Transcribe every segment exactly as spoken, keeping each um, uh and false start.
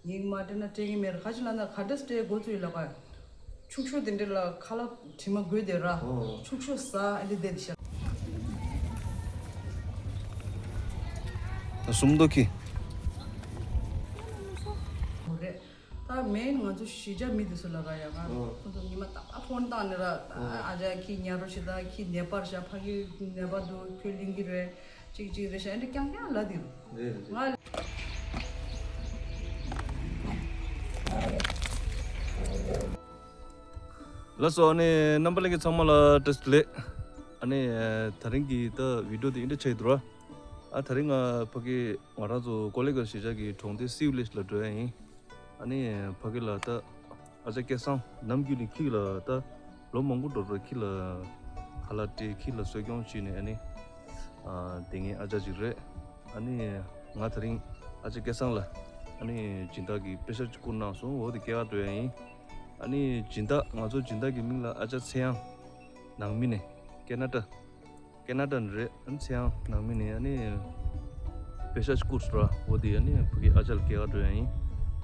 ངས་མ་སྤྲད་ན་སྤྲད་ཀྱི་མེད་ར། ཁ་ཅིག་ལ་ན་ག་འདྲས་སྤྲད་དགོས་ཚུལ་ལ་ག་ཕྱུག་ཤོས་དེ་འདྲས་ལ་ཁ་ལག་དྲི་མ་དགོས་དེ་ར། ཨོ། ཕྱུག་ཤོས་ཟ་ཨེ་འདྲས་བསྡད་དེ་ཤག་ད་སུམ་མདོ་ཁྱི། མོ་རེད། ད་མེན་ང་ཚོ་གཞིས་ཆགས་མི་དེ་ཚོ་ལ་ག་ཡ་ང་ཨོ། ཁོ་ཚོ་ཉི་མ་རྟག་པར་ཕོན་བཏང་ནས་ར། ཨོ། ཨ་ཅག་ཁྱི་ཉལ་རོགས་བྱེད། ད་ཁྱི་ནད་པ་རེད་ཤག་ཕ་གི་ནད་པ་འདུག་ཁྱོད་ལེན་གྱི་རེད། གཅིག་གཅིག་རེད་ཤག་ཨེ་འདྲས་རྐྱང་རྐྱང་ལབ་དེ། རེད་རེད། ང་ལགས་སོ། ཨ་ནི་རྣམ་པ་ལྷན་རྒྱས་ཚང་མ་ལ་བཀྲ་ཤིས་བདེ་ལེགས། ཨ་ནི་ད་རིང་གི་ད་བི་ཌིའོ་དེ་ཨེ་འདྲས་ཆགས་ཀྱི་འདུག་ར། ཨ་ད་རིང་ང་ཕ་གི་ང་རང་ཚོ་ཀོ་ལི་གྷལ་གཞིས་ཆགས་ཀྱི་གྲོང་སྡེ་སིའུ་ལེ་ཤི་ལ་འགྲོ་ཡ་ཡིན། ཨ་ནི་ཕ་གི་ལ་ད་ཨ་ཅག་སྐལ་བཟང་ནམ་རྒྱུན་ནས་ཁྱི་ལ་ད་ལོ་མང་པོ་འགྲོ་ར། ཁྱི་ལ་ཁ་ལག་སྤྲད། ཁྱི་ལ་གསོ་སྐྱོང་བྱས་ནས་ཨ་ནི་ཨ་དེ་ངའི་ཨ་ཅག་ཅིག་རེད། ཨ་ནི་ང་ད་རིང་ཨ་ཅག་སྐལ་བཟང་ལ་ཨ་ནི་སྦྱིན་བདག་གི་པེ་ཤ་ཅིག་བསྐུར་གནང་སོང་། འོ་དེ་སྐྱེལ་ག་འགྲོ་ཡ་ཡིན། ཨ་ནི་སྦྱིན་བདག་ང་ཚོ་སྦྱིན་བདག་གི་མིང་ལ་ཨ་ཅག་ཚེ་དབྱངས། ནང་མི་ནས་ཀེ་ན་ཌ། ཀེ་ན་ཌ་ནས་རེད། ཨ་ནི་ཚེ་དབྱངས་ནང་མི་ནས་ཨ་ནི་པེ་ཤ་ཅིག་བསྐུར་སོང་ར། འོ་དེ་ཨ་ནི་ཕ་གི་ཨ་ཅག་ལ་སྐྱེལ་ག་འགྲོ་ཡ་ཡིན།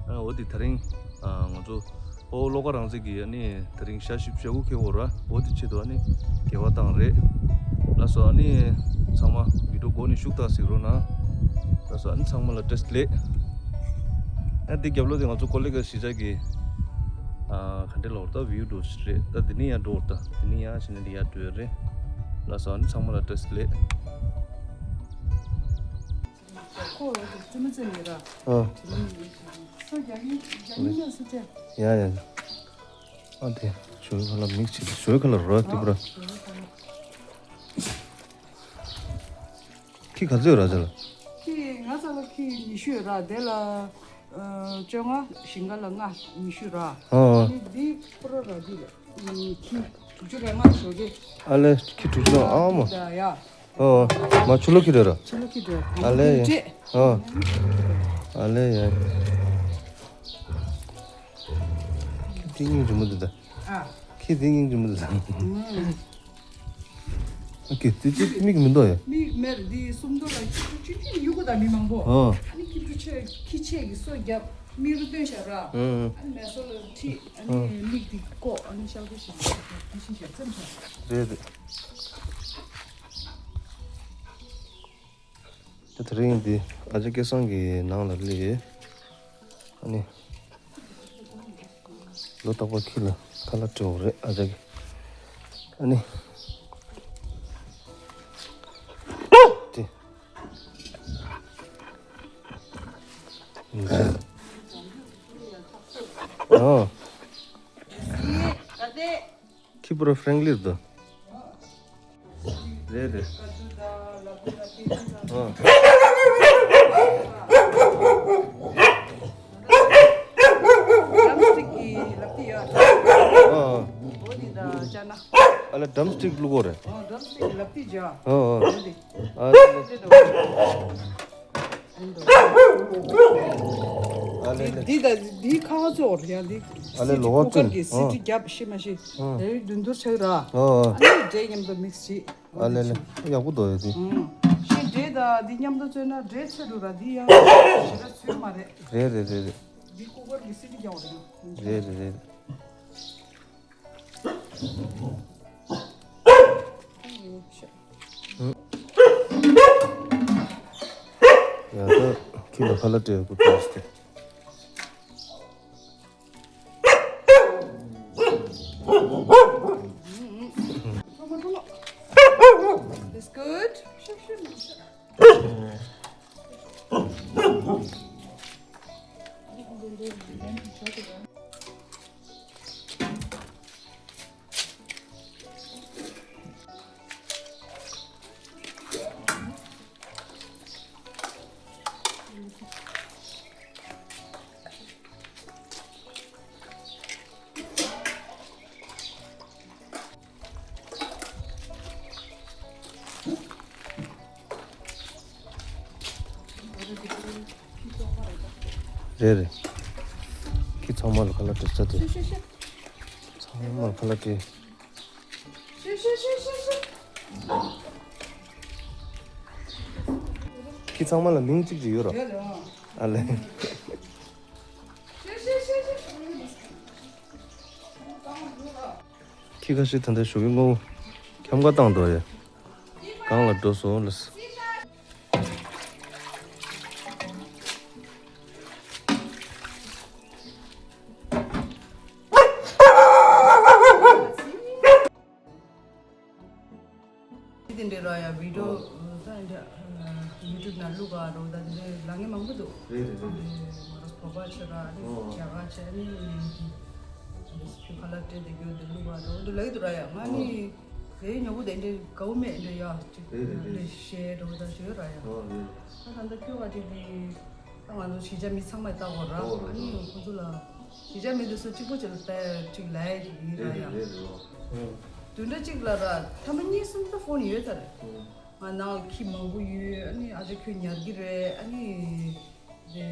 ཨ་འོ་དེ་ད་རིང་ཨ་ང་ཚོ་ཨོ་བློ་དགའ་རང་བཙན་གྱིས་ཨ་ནི་ད་རིང་ཞག་བཞི་བཅུ་ཞེ་དགུ་འཁེལ་འོ་ར། འོ་དེ་ཆེད་དུ་ཨ་ནི་སྐྱེལ་བ་བཏང་རེད། ལགས་སོ། ཨ་ནི་ཚང་མ་བི་ཌིའོ་འགོ་ནས་ཤུགས་དྲག་གཟིགས་རོགས་གནང་། ལགས་སོ། ཨ་ནི་ཚང་མ་ལ་བཀྲ་ཤིས་བདེ་ལེགས། ཨ་འདི་རྒྱབ་ལོགས་དེ་ང་ཚོ་ཀོ་ལི་གྷལ་གཞིས་ཆགས་ཀྱི་ཨ་ག་འདྲས་ལབ་དགོས་རེད། ད་བིའུ་འདྲ་པོ་ཞིག་རེད། ད་འདི་ནས་ཡར་འགྲོ་དགོས་རེད། ད་འདི་ནས་ཡར་བྱས་ནས་འདི་ཡར་འགྲོ་ཡ་རེད། ལགས་སོ། ཨ་ནི་ཚང་མ་ལ་བཀྲ་ཤིས་བདེ་ལེགས། ཁོ་ཙི་མ་ཙི་ནས་ར། ཨ། སོ་རྒྱག་ཡིན་རྒྱག་ཡིན་ན་སུ་ཅན། ཡ་ཡ་ཡ། ཨ་དེ་ཞོའི་ཁ་ལ་མིག་ཆེ། ཞོའི་ཁ་ལ་རོ་དེ་པུ་ར། ཁྱི་ག་ཚོད་ཡོད་ར་ཅ་ལག་ཁྱི་ང་ཚ་ལ་ཁྱི་ཉི་ཤུ་ཡོད་ར། དེ་ལ་བཅོ་ལྔ། ཞིང་ཁ་ལ་ལྔ། ཉི་ཤུ་ར། ཨ་ཨ། ནི་འདི་པུ་ར་ར་འདི་ལ་ཁྱི་དྲུག་ཅུ་རེ་ལྔ་ཞོ་གི། ཨ་ལེ་ཁྱི་དྲུག་ཅུ་ཨ་མ། ད་ཡ། ཨ་ཨ། མ་ཆུ་ལོག་ཁྱི་རེད་ར། ཆུ་ལོག་ཁྱི་རེད། ཨ་ལེ་ཡ། ཨ་ཨ་ལེ་ཡ། ཁྱི་དེ་སྙིང་རྗེ་མོ་འདུག་ད། ཨ། ཁྱི་དེ་སྙིང་རྗེ་མོ་འདུག་ད། ཨ་ཀེ་དེ་དེ་མིག་མི་འདུག་ཡ། མིག་མེར་འདི་སུམ་མདོ་ལ་ཁྱི་ཕྲུག་ཆུང་ཆུང་ཡོད་གོ་ད་མི་མང་པོ། ཨ། ཨ་ནི་ཁྱི་ཕྲུག་ཆེ་ཁྱི་ཆེ་གི་སོ་རྒྱབ་མིག་རུ་སྟོན་བཞག་ར། ཨ་ཨ། ཨ་ནི་མེ་སོ་ལ་ཁྲིད། ཨ་ཨ། ནི་མིག་འདི་བཀོག་ཨ་ནི་ཤལ་ཀོ་ཞིག་ཁྱི་ཤིང་ཞིག་བཙེམ་བཞག་རེད་རེད། ད་དེ་རིང་འདི་ཨ་ཅག་སྐལ་བཟང་གི་ནང་ལ་སླེབས་ཡོད། ཨ་ནི། ལོ་རྟག་པར་ཁྱི་ལ་ཁ་ལག་སྤྲད་དགོས་རེད་ཨ་ཅག་གིས། ཨ་ནི། དེ། ཨ། ཁྱི་པུ་ར་ཧྥྲེང་ལི་རེད་དོ། རེད་རེད། ཨ། ཌམ་སི་ཊིག་གི་ལག་པ་ཡོད། ཨ་ཨ། འོ་དེ་དང་ཅ་ན། ཨ་ལེ་ཌམ་སི་ཊིག་བླུག་དགོས་རེད། ཨ་ཌམ་སི་ཊིག་གི་ལག་པ་བྱ། ཨ་ཨ། འོ་དེ། ཨ་ལེ་ལེ། ཨ་ལེ་ལེ། འདི་ད་འདི་ཁ་བ་ཚོ་ཡང་འདི། ཨ་ལེ་ལོ་བ་ཀུ་ཀར་གྱི་ཨ་སི་ཊི་རྒྱབ་ཤེས་མ་ཤེས། ཨ། དེ་རིགས་བདུན་བདུན་ཆགས་ར། ཨ་ཨ། ཨ་ནི་འབྲས་མཉམ་དུ་མིག་སི་བྱེད། ཨ་ལེ་ལེ། ཡག་པོ་འདུག་ཡ་དེ། ཨང་། ཤིང་འབྲས་དང་འདི་མཉམ་དུ་བཙོས་ན་འབྲས་ཚོད་འགྲོ་ར། འདི་ཡང་ཞེ་དྲག་ཚོད་མ་རེད། རེད་རེད་རེད་རེད། འདི་ཀུ་ཀར་གྱི་སི་ཊི་རྒྱག་པ་རེད། རེད་རེད་རེད། ཡ་ད་ཁྱི་ལ་ཁ་ལག་སྤྲད་དགོས་ཏེ། It's good. རེད་རེད། ཁྱི་ཚང་མ་ལ་ཁ་ལག་སྤྲད་ས་དེ། ཚང་མ་ལ་ཁ་ལག་སྤྲད། ཁྱི་ཚང་མ་ལ་མིང་གཅིག་ཅིག་ཡོད་རོ། ཨ་ལེ། ཁྱི་ཁ་ཤས་ད་ལྟ་ཞོགས་ཀས་སྔ་པོ་འཁྱམ་ག་བཏང་འགྲོ་ཡ། གང་ལ་འགྲོ་སོང་ལ། དེ་འདྲ་ར་ཡ་བི་ཌིའོ་ད་འདྲ་ཡུ་ཊུབ་ནང་བླུག་ག་རོ་ད་འདྲ་ལ་ངན་མང་པོ་འདུག་རེད་རེད་རེད། ང་རོ་བོད་པ་ཆེ་ར་ཨ་ནི་ཨོ། རྒྱ་གར་ཆེ་ཨ་ནི་ཁ་ལག་སྤྲད་དེ་རྒྱུ་འདི་བླུག་ག་རོ་འདི་ལ་ཡི་འདུག་ར་ཡ། ང་ནི་དེའི་ཉོ་གུ་དེ་འདྲ་གའུ་མེད་འདྲ་ཡ་ཅིག་རེད་རེད་རེད། ལས་ཤེས་རོ་ད་ཞུ་ར་ཡ། ཨོ་རེད། ད་ད་འདྲ་ཁྱོད་བ་ཅིག་དེ། ད་ང་ཚོ་གཞིས་ཆགས་མི་ཚང་མས་ལྟ་དགོས་ར། ཨོ་རེད། ཨ་ནི་ཁོང་ཚོ་ལ་གཞིས་ཆགས་མི་འདི་ཚོ་གཅིག་པོ་ཅིག་ལ་ལྟ་ཡ་གཅིག་ལ་ཡ་གཅིག་ཡིན་ར་རེད་ཡ། རེད་རེད་ལོ། ཨོ། བདུན་ཕྲག་གཅིག་ལ་ར་ཐ་མ་གཉིས་གསུམ་ད་ཕོན་ཡོད་ད་རེད། ཨོ། ང་ནང་ལ་ཁྱི་མང་པོ་ཡོད། ཨ་ནི་ཨ་ཅག་ཁྱོད་ཉར་གི་རེད། ཨ་ནི་དེ་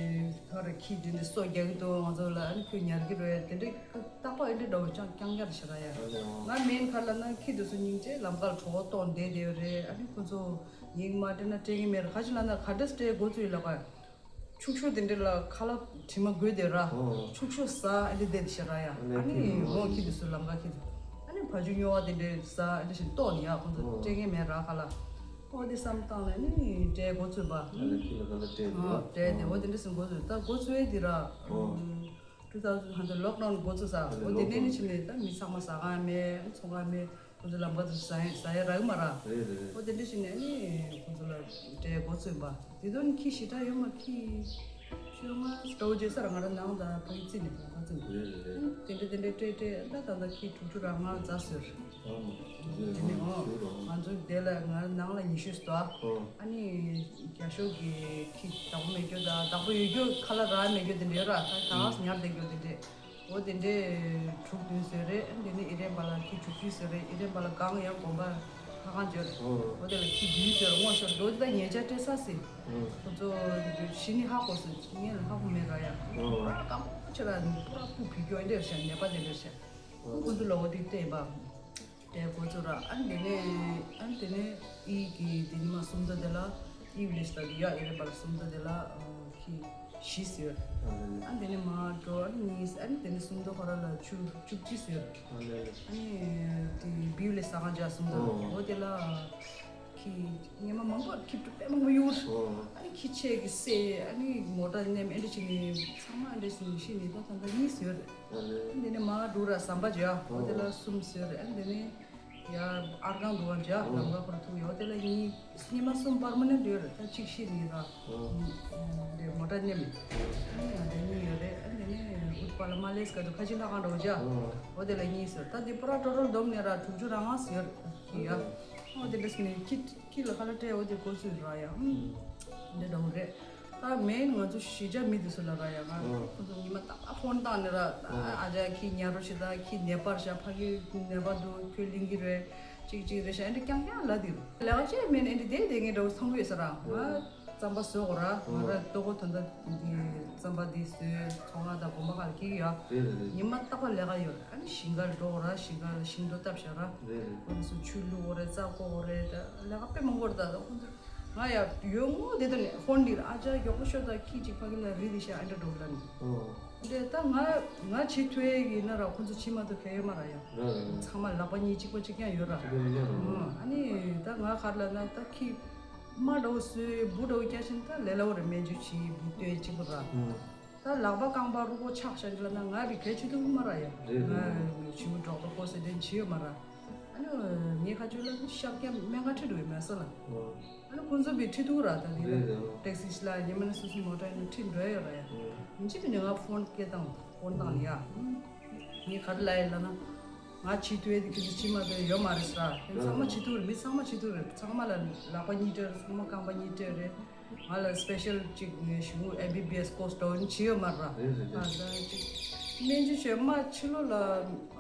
ག་རེ་ཁྱི་དེ་འདྲ་སོ་རྒྱག་གི་འདུག་ང་ཚོ་ལ། ཨ་ནི་ཁྱོད་ཉར་གི་རེད། དེ་འདྲ་རྟག་པར་ཨེ་འདྲ་འདྲ་བོ་ཅང་རྐྱང་རྐྱང་རེད་ཤག་ར་ཡ། ཨ་ནི་ཨོ། ང་མེན་ཁ་ལ་ན་ཁྱི་དེ་ཚོ་སྙིང་རྗེ་ལམ་ཁར་གྲོད་ཁོག་ལྟོགས་བསྡད་བསྡད་ཡོད་རེད། ཨ་ནི་ཁོ་ཚོ་ཉིན་མ་སྤྲད་ན་སྤྲད་གི་མེད་ར། ཁ་ཅིག་ལ་ན་ག་འདྲས་སྤྲད་འགོ་ཚུགས་ཡོད་ལབ་ག་ཕྱུགས་ཟོག་དེ་འདྲ་ལ་ཁ་ལག་དྲི་མ་དགོས་དེ་ར། ཨོ། ཕྱུགས་ཟོག་ཟ་ཨེ་འདྲ་བསྡད་དེ་ཤག་ར་ཡ། ཨ་ནི་ཨ་ནི་ཁྱི་འོ་ཁྱི་དེ་ཚོ་ལམ་ཁ་ཁྱི་དེ། ཨ་ནི་བ་ཕྱུགས་སྨྱོ་བ་དེ་འདྲ་ཟ་ཨེ་འདྲ་ཞིག་ལྟོགས་ནི་ཡ། ཁོ་ཚོ་ཨོ་སྤྲད་མཁན་མེད་ར་ཁ་ལག་ཨོ་དེ་བསམ་བཏང་ལ་ནི་སྤྲད་འགོ་ཚུགས་པ། ཨ་ནི་ཁྱི་ལ་ཁ་ལག་སྤྲད་དེ། ཨོ་སྤྲད་དེ་ཨོ་དེ་འདྲ་ཞིག་འགོ་ཚུགས། ད་འགོ་ཚུགས་ཡས་དེ་ར། ཨོ། ཊུ་ཐའུ་ཟན་ཧན་ཌེཌ་ལོག་ཌའུན་འགོ་ཚུགས་ས། ཨོ་དེ་ནས་ནི་ཕྱིན་ནས་ད་མི་ཚང་མ་ཟ་ག་མེད། ཚོང་ག་མེད། ཁོ་ཚོ་ལམ་ཁ་དུ་ཟ་ཡ་ཟ་ཡ་རག་གི་མ་ར། རེད་རེད་རེད། ཨོ་དེ་འདྲ་ཞིག་ནས་ནི་ཁོ་ཚོ་ལ་སྤྲད་འགོ་ཚུགས་པ། དེ་དོན་ཁྱི་ཞེ་དྲག་ཡོད་མ། ཁྱི་བཅོ་ལྔ་ཟླ་བ་བརྗེ་སར་ང་རང་ནང་དང་ཕ་གི་རྩིས་ནས་ལམ་ཁ་བཙུགས། རེད་རེད་རེད། དེ་འདྲ་དེ་འདྲ་སྤྲད་སྤྲད་ད་ད་ལྟ་ཁྱི་དྲུག་ཅུ་ར་ལྔ་རྫ་སོས། ཨོ་དེ་ནས་ཨོ་ང་ཚོ་དེ་ལ་ང་ནང་ལ་ཉི་ཤུ་ཟླ། ཨོ་ཨ་ནི་རྒྱ་ཤོག་གི་ཁྱི་བདག་པོ་མེད་རྒྱུ་དང་བདག་པོ་ཡོད་རྒྱུ་ཁ་ལག་རག་མེད་རྒྱུ་དེ་འདྲ་ཡོད་ར། ད་གང་ཉར་བསྡད་རྒྱུ་དེ་འདྲ། འོ་དེ་འདྲས་དྲུག་བདུན་བཟོས་རེད། ཨ་ནི་དེ་ནས་ཨི་རན་པ་ལ་ཁྱི་བཅུ་བཞི་བཟོས་རེད། ཨི་རན་པ་ལ་སྒང་ཡང་དགོན་པ་ལྷ་ཁང་བརྗོད་རེད། ཨོ། འོ་དེ་ལ་ཁྱི་བདུན་བཟོས་རེད། སྔོ་ཤོར་འགྲོ་དེ་ད་ཉེ་ཆར་སྤྲད་ས་སྲིད། ཨོ། ཁོ་ཚོ་གཞི་ནས་ཧ་གོ་སྲིད། ངས་ལ་ཧ་གོ་མེད་ར་ཡ། ཨོ། པུ་ར་སྐམ་པོ་ཆེ་ར་པུ་ར་སྤུ་བུད་སྐྱོ་འདྲ་ཤ་ཉེས་པ་དེ་འདྲ་ཤ། ཨོ། ཁོ་ཚོ་ལ་འོ་དེ་བལྟས་པ། དེ་འགོ་ཚུགས་ར། ཨ་ནི་དེ་ནས་ཨ་ནི་དེ་ནས་ཨི་གི་དེ་ཉི་མ་སུམ་མདོ་དེ་ལ་ཨི་བི་ལེ་ཇི་ལྟ་དུ་ཡ་ཨི་རན་པ་ལ་སུམ་མདོ་དེ་ལ་ཁྱི་བཞི་ཟོས། ཨ་ནི་དེ་ནས་མ་འགྲོ་ཨ་ནི་གཉིས། ཨ་ནི་དེ་ནས་སུམ་མདོ་ཁོ་ར་ལ་བཅུ་བཅུ་གཅིག་ཟོས། ཨ་ནི་དེ་བི་ལེ་ཟ་ཁང་ཇ་སུམ་མདོ་ཨོ། འོ་དེ་ལ་ཁྱི་སྔོན་མ་མང་པོ་ཁྱི་དཔེ་མང་པོ་གཡུགས། ཨོ། ཨ་ནི་ཁྱི་ཆས་ཀྱི་སེ་ཨ་ནི་མོ་ཊ་ནེམ་ཨེ་འདྲ་བྱས་ནས་ཚང་མ་ཨེ་འདྲ་བྱས་ནས་ཤི་ནས་ད་ད་ལྟ་གཉིས་ཟོས་རེད། ཨ་ནི་དེ་ནས་མ་འགྲོ་ར་ཟམ་པ་ཇ་འོ་དེ་ལ་གསུམ་ཟོས་རེད། ཨ་ནི་དེ་ནས་ཡ་ཨར་ཁང་འདུག་བ་ཇ་ཨོ་ལམ་ཁ་ཁོ་ར་ཐུག་ཡོད་དེ་ལ་གཉིས། སྔོན་མ་གསུམ་པར་མ་ནེམ་ཡོད་རེད། ད་གཅིག་ཤི་ནས་ར་ཨོ་དེ་མོ་ཊ་ནེམ་ཨ་ནི་ཡ་དེ་གཉིས་ཡོད་རེད། ཨ་ནི་དེ་ནས་ཨུཏ་པ་ལ་མ་ལེས་ཀ་དུ་ཁ་ཆེ་ལྷ་ཁང་འདྲ་བོ་ཇ་ཨོ་འོ་དེ་ལ་གཉིས་ཟོས། ད་དེ་པུ་ར་ཊོ་ཊལ་བསྡོམས་ནས་ར་དྲུག་ཅུ་ར་ལྔ་ཟོས་རེད་ཁྱི་ཡ། ཨོ་དེ་འདྲ་ཟེར་ནས་ཁྱི་ཁྱི་ལ་ཁ་ལག་སྤྲད་འོ་དེ་འགོ་ཚུགས་ར་ཡ། ཨུམ། འདི་འདྲ་བོ་རེད། ད་མེན་ང་ཚོ་གཞིས་ཆགས་མི་དེ་ཚོ་ལ་ར་ཡ་ང་ཨོ་ཁོ་ཚོ་ཉི་མ་རྟག་པར་ཕོན་བཏང་ནས་ར། ཨོ་ཨ་ཅག་ཁྱི་ཉར་རོ་ཞེ་ད། ཁྱི་ནད་པ་རེད་ཤག་ཕ་གི་ནད་པ་འདུག་ཁྱོད་ལེན་གི་རེད། ཅིག་ཅིག་རེད་ཤག་ཨེ་འདྲ་རྐྱང་རྐྱང་ལབ་དེ་རུ་ལས་ཀ་བྱས་མེན་ཨེ་འདྲ་བསྡད་བསྡད་མཁན་འདྲ་བོ་མཐོང་གི་ཡོད་ས་ར། ང་རྩམ་པ་བཟོ་དགོས་ར། ང་ར་ལྟོ་གོས་ད་ལྟ་འདི་རྩམ་པ་འདི་བཟོས་ཚོང་ཁང་དང་དགོན་པ་ཁག་ལ་འཁྱེར་གི་ཡོད། རེད་རེད་རེད། ཉི་མ་རྟག་པར་ལས་ཀ་ཡོད་ར། ཨ་ནི་ཞིང་ཁར་འགྲོ་དགོས་ར། ཞིང་ཁ་ལ་ཞིང་དུ་བཏབ་བཞག་ར། རེད་རེད། ཁོ་ཚོ་ཆུ་བླུག་དགོས་རེད། རྩྭ་བརྐོ་དགོས་རེད། ད་ལས་ཀ་དཔེ་མང་པོ་རེད། ད་ཁོ་ཚོ་ང་ཡ་ཡོད་ངོ་དེ་ད་ནས་ཧོན་འདིར་ཨ་ཅག་མགྱོགས་པོ་ཤོག་ད་ཁྱི་གཅིག་ཕ་གི་ལ་རི་དེ་ཤ་ཨ་འདྲ་འགྲོ་ལ་ནི། ཨོ། དེ་ད་ང་ང་བྱེད་ཐུབ་ཡས་ཡིན་ན་ར་ཁོ་ཚོ་བྱེད་མ་ཐུབ་གལ་ཡོད་མ་ར་ཡ། ར་ར་ར། ཚང་མ་ལག་པ་གཉིས་གཅིག་པ་གཅིག་རྐྱང་ཡོད་ར། གཅིག་པ་གཉིས་རྐྱང་ར། ཨོ། ཨ་ནི་ད་ང་ག་རེ་ལབ་ན་ད་ཁྱི་རྨ་འདྲ་བོ་བཟོས་འབུ་འདྲ་བོ་བརྒྱབ་ཕྱིན་ད་ལས་སླ་བོ་རེད། སྨན་བཅོས་བྱས་འབུ་བཏོན་གཅིག་པ་ར། ཨོ། ད་ལག་པ་རྐང་པ་རུས་པ་ཆག་ཤག་འདི་ལ་ན་ང་རི་གལ་ཆེ་ཐུབ་མ་ར་ཡ། རེད་རེད། ང་ཞུ་འབྲོག་པ་ཀོ་སེ་དེ་བྱེད་ཡོད་མ་ར། ཨ་ནི་ངའི་ཁ་ཆུ་ལ་ཤག་རྐྱང་སྨན་ཁང་ཁྲིད་འགྲོ་ཡོད་མེད་ས་ལ། ཨོ། ཨ་ནི་ཁོང་ཚོ་བི་ཁྲིད་ཐུག་ར་ད་དེ་རེད་རེད། ཊེག་སི་ལ་ཉི་མ་ནས་སོ་སོ་མོ་ཊ་ནས་ཁྲིད་འགྲོ་ཡོད་ར་ཡ། ཨོ། ཉིན་གཅིག་གི་ནས་ང་ཕོན་སྐད་བཏང་ཕོན་བཏང་ཡ། ངས་ག་རེ་ལབ་ཡ་ལབ་ན། ང་བྱེད་ཐུབ་ཡ་དེ་ཁྱེད་ཚོ་བྱེད་མ་ཐུབ་ཡ་ཡོད་མ་རེད་ཟེར་ར། ཚང་མ་བྱེད་ཐུབ་རེད། མི་ཚང་མ་བྱེད་ཐུབ་རེད། ཚང་མ་ལ་ལག་པ་གཉིས་སྤྲད་རེད། ཚང་མ་རྐང་པ་གཉིས་སྤྲད་རེད། ང་ལ་སི་པེ་ཤལ་ཅིག་ངས་ཞུ་ཨེམ་བི་བི་ཨེས་ཀོར་སི་འདྲ་བོ་བྱེད་ཡོད་མ་རེད་ར། རེད་རེད་རེད། ཨ་ད་ཅིག་སྨན་བཅོས་བྱས་རྨ་ཕྱི་ལོགས་ལ་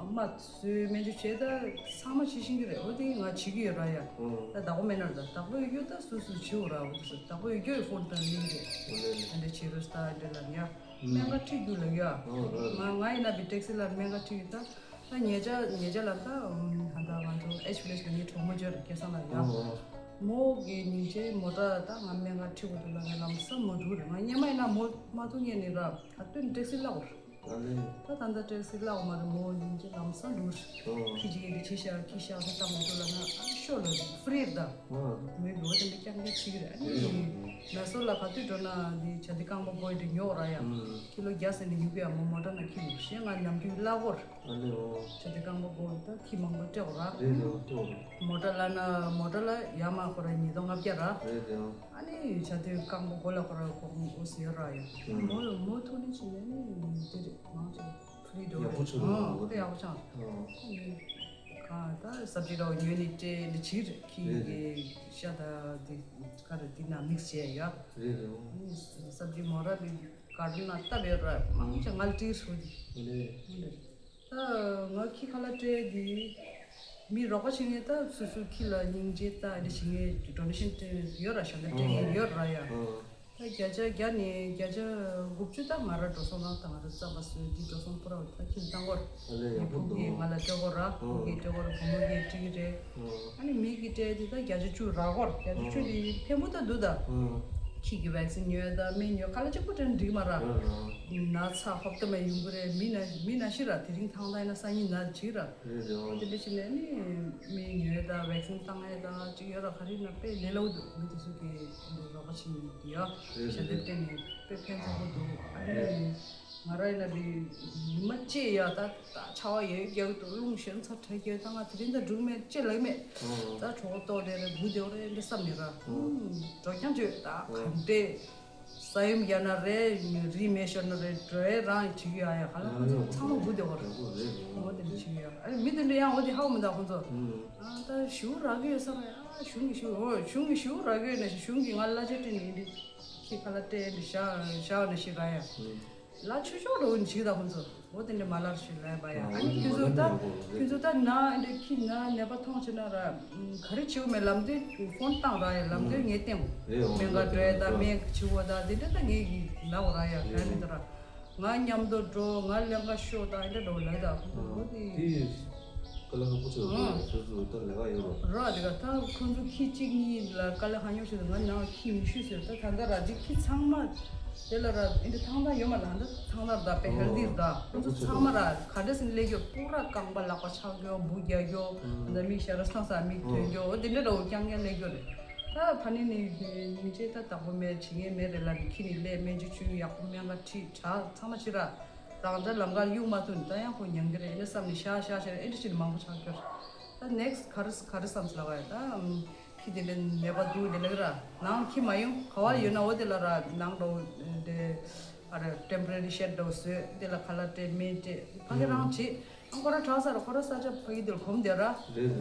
རྨ་བཟོས་སྨན་བཅོས་བྱས་ད་ཚང་མ་བྱེད་ཤེས་ཀྱི་རེད། འོ་དེ་ང་བྱེད་ཀྱི་ཡོད་ར་ཡ། ཨོ། ད་བདག་པོ་མེད་ན་ར། ད་བདག་པོ་ཡོད་རྒྱུ་ད་སུ་སུ་བྱེད་འོ་ར། འོ་དེ་སུ་བདག་པོ་ཡོད་རྒྱུ་ཡི་ཕོན་ད་ལིང་རེད། ཨོ་ལེ་ལེ། ཨ་འདྲ་བྱེད་རོགས་ད་འདྲ་ལབ་ཡ། སྨན་ཁང་ཁྲིད་རྒྱུ་ལབ་ཡ། ཨོ་ཨོ། ང་ང་ཡིན་ན་བི་ཊེག་སི་ལ་སྨན་ཁང་ཁྲིད་ཡོད་ད། ད་ཉེ་ཆར་ཉེ་ཆར་ལ་ད་ཧ་ད་ང་ཚོ་ཨེཆ་བི་ལེ་ཇི་ལ་ངའི་གྲོགས་མོ་ཅིག་ཡོད་རེད། སྐལ་བཟང་ལགས་ཡ། ཨོ་ཨོ། མོ་གི་སྙིང་རྗེ་མོ་ཊ་ད་ང་སྨན་ཁང་ཁྲིད་དགོས་འདུག་ལབ་ནས་ལམ་སང་མ་འགྲོ་རེད། ང་སྔོན་མ་ཡིན་ན་མོ་མ་ཐུག་སྔོན་ནས་ར་ག་དུས་ཊེག་སི་བརླག་པ་རེད། ཨ་ལེ། ད་ད་ལྟ་སྤྲད་སྲིད་ལག་མ་རེད་མོ། ཡིན་གྱི་ལམ་སང་འགྲོ། ཨོ། ཁྱི་གཅིག་གིས་འདི་ཁྱི་ཤ་ཁྱི་ཤ་ཁ་བཏང་མ་ཐུབ་ལབ་ན་ཨ་ཤོ་ལ་ཧྥི་རི་ད། ཨོ། མོས་འགྲོ་དེ་འདྲ་རྐྱང་རྐྱང་བྱེད་ཀྱི་རེད། ཨ་ནི་མེ་སོར་ལ་ག་དུས་འགྲོ་ན་འདི་བྱ་དེ་རྐང་པ་སྒོ་ཡི་འདྲ་ཉོ་ར་ཡ། ཨུམ། ཁྱི་ལོ་བརྒྱ་ཟེར་ནས་ཉོ་གི་ཡ་མོ་མོ་ཊ་ན་ཁྱི་ལོ་ཞེ་ང་ནམ་རྒྱུན་གླ་གོར། ཨ་ལེ་ཨོ། བྱ་དེ་རྐང་པ་སྒོ་ཡི་ད་ཁྱི་མང་པོ་སྤྲད་གོ་ར། རེད་རེད་ཨོ་སྤྲད་གོ་ར། མོ་ཊ་ལ་ན་མོ་ཊ་ལ་ཡ་མ་ཁོ་ར་ཉིས་སྟོང་ལྔ་བརྒྱ་ར། རེད་རེད་ཨོ། ཨ་ནི་བྱ་དེ་རྐང་པ་སྒོ་ལ་ཁོ་ར་གོང་འོ་ཟེར་ར་ཡ། ཨུམ། མོ་མོ་ཐུག་ནི་ཅི་ནས་ནི་དེ་རེད་མང་ཆེ། ཕུ་ལི་འགྲོ་ཡག་པོ་བྱུང་ཨ་འདུག་དཔེ་ཡག་པོ་ཆགས། ཨ། གང་ལྟར་སབ་ཇི་ལོ་ཉོས་ནས་སྤྲད་ལ་ཕྱིར་ཁྱི་རེད་རེད། གི་ཤ་ད་དེ་ག་རེ་དེ་ན་མིག་སི་བྱས་ཡ། རེད་རེད། ཨ་ནི་སབ་ཇི་མོ་ར་དེ་ག་རེ་ན་སྟབས་ཡོད་ར་མང་ཆེ་ང་ལ་སྤྲད་ཧྲུ་དེ། རེད། ད་ང་ཁྱི་ཁ་ལག་སྤྲད་དེ་མི་རོགས་པ་བྱེད་མཁན་ད་སོ་སོའི་ཁྱི་ལ་སྙིང་རྗེ་ད་འདི་བྱེད་མཁན་ཌོ་ནེ་ཤན་སྤྲད་ཡོད་ར་ཞབས་འདེགས་སྤྲད་མཁན་ཡོད་ར་ཡ། ཨ། ད་བརྒྱ་ཆ་བརྒྱ་ནས་བརྒྱ་ཆ་དགུ་བཅུ་ད་ང་ར་འགྲོ་སོང་ན་ད་ང་ར་རྩམ་པ་བཟོས་འདི་འགྲོ་སོང་པུ་ར་ད་ཁྱིམ་བཏང་སྐོར། ཨ་ལེ་ཡག་པོ་འདུག་ངའི་ཕུ་གུ་གིས་ང་ལ་སྤྲད་སྐོར་ར་ཕུ་གུ་གིས་སྤྲད་སྐོར་བུ་མོ་གིས་སྤྲད་ཀྱི་རེད། ཨ་ནི་མི་གིས་སྤྲད་དེ་ད་བརྒྱ་ཆ་བཅུ་རག་སྐོར་བརྒྱ་ཆ་བཅུ་དེ་ཕན་པོ་ད་འདུག་ད། ཁྱི་གི་བེག་སིན་ཉོས་ད་སྨན་ཉོས་ག་ལ་གཅིག་པོ་སྤྲད་འགྲིག་མ་ར། ན་ཚ་ཧོབ་ཏེ་མ་ཡོང་གི་རེད། མི་ན་མི་ན་ཤི་ར་དེ་རིང་ཐང་ད་ཡིན་ན་སང་ཉིན་ན་འགྲིག་ར། རེད་རེད། ཨོ་དེ་འདྲ་བྱས་ནས་ནི་མི་ཉོས་དང་བེག་སིན་བཏང་ཡས་དང་ཅིག་ཡོད་ར། ག་རེ་ན་དཔེ་ལས་སླ་བོ་འདུག་མི་དེ་ཚོ་གི་འདི་རོགས་པ་བྱེད་ཡོད་ཡ། རེད་ཞལ་འདེབས་རེད། སྤྲད་ནས་དཔེ་ཕན་ཐོགས་པོ་འདུག་ཨ་ནི་ང་ར་ཡིན་ན་དེ་ཉི་མ་གཅིག་ཡ་ད་ད་ཆར་པ་ཡོད་རྒྱག་གི་འདུག་རླུང་ཞོན་ཚ་དྲག་རྒྱག་ད་ང་དེ་རིང་ད་འགྲུག་མེད་ཅེས་ལབ་མེད། ཨོ་ད་གྲོད་ཁོག་ལྟོགས་རེད་རེད་སྒུག་བསྡད་རེད་འདི་བསམ་ནས་ར་འགྲོ་རྐྱང་བྱོས་ད་ག་འདྲས། ས་ཡོམ་རྒྱག་ན་རེད། རི་མེ་ཤོར་ན་རེད། འགྲོ་ཡས་རང་ཡི་བྱེད་ཀྱི་ཡ་ཡ་ག་ལ་ཁོ་ཚོ་ཚང་མ་སྒུག་བསྡད་པ་རེད། འོ་དེ་འདྲ་བྱེད་ཀྱི་ཡ་ཨ་མི་དེ་འདྲ་ཡང་འོ་དེ་ཧ་གོ་མི་འདུག་ཁོ་ཚོ། ཨ་ད་ཞུ་རག་གི་ཡོད་ས་རེད། ཨ་གཞུང་གི་ཞུ་འོ་གཞུང་གི་ཞུ་རག་གི་ཡོད་ན་ཞིག་གཞུང་གི་ང་གླ་ཆ་སྤྲད་ནས་ཡིན་དུས་ཁྱི་ཁ་ལག་སྤྲད་ནས་བཞག་བཞག་ན་ཞིག་རག་ཡ། ལ་ཆུ་ཤོག་འགྲོ་འཇིག་ད་ཁོ་ཚོ། འོ་དེ་འདྲ་མ་ལར་ཞིག་ལས་པ་ཡ། ཨ་ནི་ཁྱོད་ཚོ་ད་ཁྱོད་ཚོ་ད་ན་འདྲ་ཁྱི་ན་ནད་པ་མཐོང་ཆེ་ན་ར་ག་རེ་བྱེད་མེད་ལམ་དེ་ཕོན་བཏང་ར་ཡ་ལམ་དེ་ངས་བསྟན། སྨན་ཁང་འགྲོ་ཡ་ད་སྨན་བྱེད་འོ་ད་དེ་འདྲ་ད་ངས་ཀྱི་ལབ་ར་ཡ་ག་མི་ད་ར་ང་མཉམ་དུ་འགྲོ་ང་ལེན་ཁ་ཤོག་ད་འདྲ་འགྲོ་ལ་ད་འོ་དེ། དེ་ཀ་ལ་ཧ་པོ་ཆེ་བ་ཁྱོད་ཚོ་ད་ལས་ཀ་ཡོད་ར། ར་དེ་ག་ད་ཁོ་ཚོ་ཁྱི་གཅིག་གཉིས་ལ་ཀ་ལ་ཧ་ཉོ་ཤེས་ད་ང་ནང་ཁྱི་ཉི་ཤུ་ཟེར་ད་ད་ད་ར་དེ་ཁྱི་ཚང་མ། དེ་ལ་ར་ཨིན་དྲ་ཐང་ད་ཡོད་མ་ལ་འདི་ཐང་ད་ར་ད་དཔེ་ཧེལ་དི་ར་ད་ཁོ་ཚོ་ཚང་མ་ར་ག་འདྲ་སེ་ལས་རྒྱུ་པུ་ར་རྐང་པ་ལག་པ་ཆག་རྒྱུ་འབུ་རྒྱག་རྒྱུ་ད་མིག་ཤ་ར་སང་ས་མིག་ཐོན་རྒྱུ་འོ་དེ་འདྲ་ར་འོ་རྐྱང་རྐྱང་ལས་རྒྱུ་རེད། ད་ཕ་ནི་ནི་ཉིན་ཅེ་ད་དག་པོ་མེད་བྱེད་ངེས་མེད་རེད་ལ་ནི་ཁྱི་ནི་ལས་སྨན་ཆུ་ཆུ་ཡག་པོ་སྨན་ཁ་ཁྲིད་དྲག་ཚང་མ་ཕྱི་ར་རང་འདྲ་ལམ་ཁར་གཡུག་མ་ཐུབ་ནི་ད་ཡང་ཁོ་ཉང་གི་རེད་ཨེ་ན་བསམ་ནི་ཤ་ཤ་ཤ་ཨེ་འདྲ་ཞིག་ནི་མང་པོ་ཆག་རྒྱུ་རེད། ད་ནེག་སི་ག་རེ་ག་རེ་བསམ་སི་ལ་བ་ཡ་ད། ཁྱི་དེ་འདྲ་ནད་པ་འདུག་དེ་ལ་ར་ནང་ཁྱི་མ་ཡོང་ག་བ་ཡོད་ན་འོ་དེ་ལ་ར་ནང་འགྲོ་དེ་ཨ་ར་ཊེམ་པོ་ར་རི་ཤེད་འགྲོ་བཟོས་དེ་ལ་ཁ་ལག་སྤྲད་སྨན་སྤྲད་ཕ་གི་རང་བྱེད་ཨ་ཁོ་ར་དྲག་ས་ར་ཁོ་ར་ས་ཆ་ཕ་གི་དེ་ལ་གོམ་དེ་ར་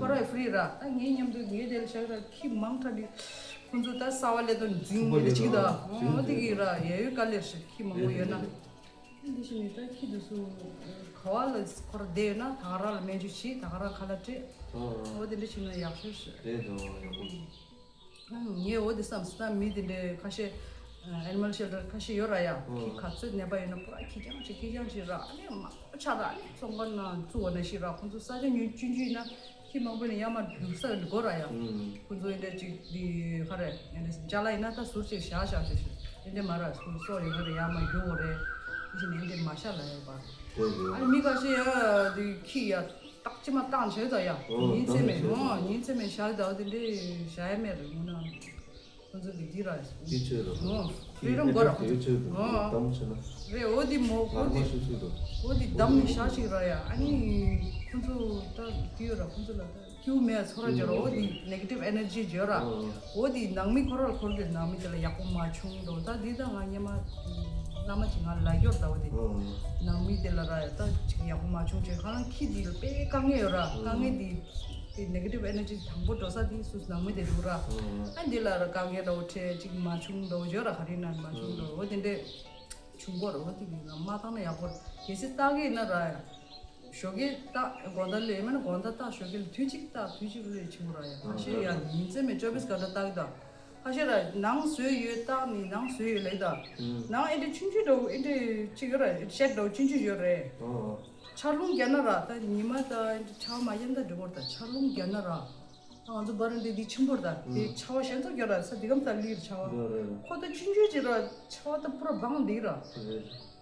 ཁོ་ར་ཡི་ཧྥི་རི་ར་ད་ངའི་མཉམ་དུ་ངའི་དེ་ལ་བཞག་ར་ཁྱི་མང་དྲགས་དེ་ཁོ་ཚོ་ད་ས་བ་ལས་དོན་འཛིང་མི་འདི་བྱེད་ད་འོ་དེ་གི་ར་ཡ་ཡོད་དཀའ་ལས་རེད་ཁྱི་མང་པོ་ཡོད་ན། འདི་ཞིག་ནི་ད་ཁྱི་འདི་ཚོ་ག་བ་ལ་ཁོ་ར་བསྡད་ཡོད་ན་ད་ག་རང་ལ་སྨན་བཅོས་བྱེད་ད་ག་རང་ཁ་ལག་སྤྲད། འོ་དེ་འདྲ་བྱས་ན་ཡག་ཤོས་རེད། རེད་འདུག་ཡག་པོ་འདུག་ངས་འོ་དེ་བསམ་སི་ད་མི་དེ་འདྲའི་ཁ་ཤས་ཨེ་ནི་མལ་ཤེལ་ཊར་ཁ་ཤས་ཡོད་ར་ཡ་ཁྱི་ག་ཚོད་ནད་པ་ཡོད་ན་པུ་ར་ཁྱི་རྐྱང་བྱེད་ཁྱི་རྐྱང་བྱེད་ར་ཨ་ནི་མང་པོ་ཆགས་ར་ཨ་ནི་ཚོང་ཁང་ནང་བཙུགས་པ་ན་ཤི་ར་ཁོང་ཚོ་ས་ཆ་ཉུང་ཆུང་ཆུང་ཡིན་ན། ཁྱི་མང་པོ་ནི་ཡར་མར་རྒྱུག་ས་དགོས་ར་ཡ། ཁོ་ཚོ་ཨེ་འདྲ་ཅིག་འདི་ག་རེ་ཨེ་འདྲ་ཅ་ལག་ཡིན་ན་ད་ཟུར་ཅིག་བཞག་བཞག་ཅིག་ཞུ། ཨེ་འདྲ་མ་ར་སོ་སོ་ཡོད་ར་ཡར་མར་རྒྱུག་དགོས་རེད། དེ་བཞིན་ཨེ་འདྲ་མ་བཞག་ལ་ཡོད་པ། ཨ་ནི་མི་ཁ་ཤས་ཡ་འདི་ཁྱི་ཡ་སྟག་ཅི་མ་བཏང་བྱས་ད་ཡ་ཉིན་མཚན་མེད་ཨོ་ཉིན་མཚན་མེད་བཞག་ད་འོ་དེ་འདྲ་བཞག་ཡ་མེད་རེད་ངོ་ན། ཁོ་ཚོ་གི་འདི་ར། འདི་ཆོས་ར། ཨོ་ཕི་རི་ཌམ་དགོས་ར། ཁྱི་ཆོས་ར། ཨོ་དམ་ཆེ་ན། རེད་འོ་དེ་མོ་ཁོ་ངར་མ་དེ་ཤུ་ཤུ་ར། འོ་དེ་དམ་ནི་ཤ་ཞིག་ར་ཡ་ཨ་ནི་ཁོ་ཚོ་ད་དེ་ཡོད་ར་ཁོ་ཚོ་ལ་ད་སྐྱིད་པོ་མེད་ཚོར་ར་འཇོག་ར་འོ་དེ་ནེ་གེ་ཊིབ་ཨེ་ནར་ཇི་འཇོག་ར། འོ་དེ་ནང་མི་ཁོ་ར་ལ་འཁོར་གི་ནང་མི་དེ་ལ་ཡག་པོ་མ་བྱུང་འགྲོ་ད་དེ་ད་ང་སྔོན་མ་བླ་མ་ཅིག་ང་ལ་སྐྱོར་ད་འོ་དེ་ནང་མི་དེ་ལ་ར་ད་ཅིག་ཡག་པོ་མ་བྱུང་ཅེས་ཁ་ལང་ཁྱི་དེ་ལ་དཔེ་དཀའ་ངལ་ཡོད་ར་དཀའ་ངལ་དེ། དེ་ནེ་གེ་ཊིབ་ཨེ་ནར་ཇི་དང་པོ་འགྲོ་ས་དེ་སུ་ནང་མི་དེ་འདུག་ར། ཨ་འདི་ལ་ར་དཀའ་ངལ་འདྲ་བོ་འཕྲད་ཅིག་མ་བྱུང་འདྲ་བོ་ཡོད་ར་ག་རེ་ན་མ་བྱུང་འདྲ་བོ་དེ་འདྲས་བྱུང་གོ་ར་འོ་དེ་གི་ང་མ་བཏང་ན་ཡག་པོ་ར་གལ་སྲིད་བཏགས་གི་ན་ར་ཡ། ཞོགས་ཀས་བཏགས་དགོང་དག་ལས་མིན་ན་དགོང་དག་བཏགས་ཞོགས་ཀས་ལ་དུས་གཅིག་བཏགས་དུས་གཅིག་ལས་བྱུང་ར་ཡ་ཁ་ཤས་ཡ་ཉིན་མཚན་མེད་ཅོ་བིས་གྷན་ཊ་བཏགས་གི་ད། ཁ་ཤས་ར་ནང་བཟོས་ཡོད་བཏགས་ནི་ནང་བཟོས་ཡོད་ལེགས་ད། ནང་ཨེ་འདྲས་ཆུང་ཆུང་འདྲ་བོ་ཨེ་འདྲས་ཅིག་ཡོད་ར་ཤེད་འདྲ་བོ་ཆུང་ཆུང་ཡོད་རེད། ཆར་རླུང་རྒྱག་ན་ར་ད་ཉི་མ་ད་ཆར་མ་ཡན་ད་འགྲིག་གོ་ར་ད་ཆར་རླུང་རྒྱག་ན་ར། ད་ང་ཚོ་བར་འདི་འདི་ཆེན་པོ་ར་ད་དེ་ཆར་པ་ཞན་ཚོ་རྒྱག་ར་ས་འདི་གམ་ད་ལི་ར་ཆར་པ། ཁོ་ད་ཆུང་ཆུང་ཅིག་ར་ཆར་པ་ད་པུ་ར་སྦང་འདི་ར།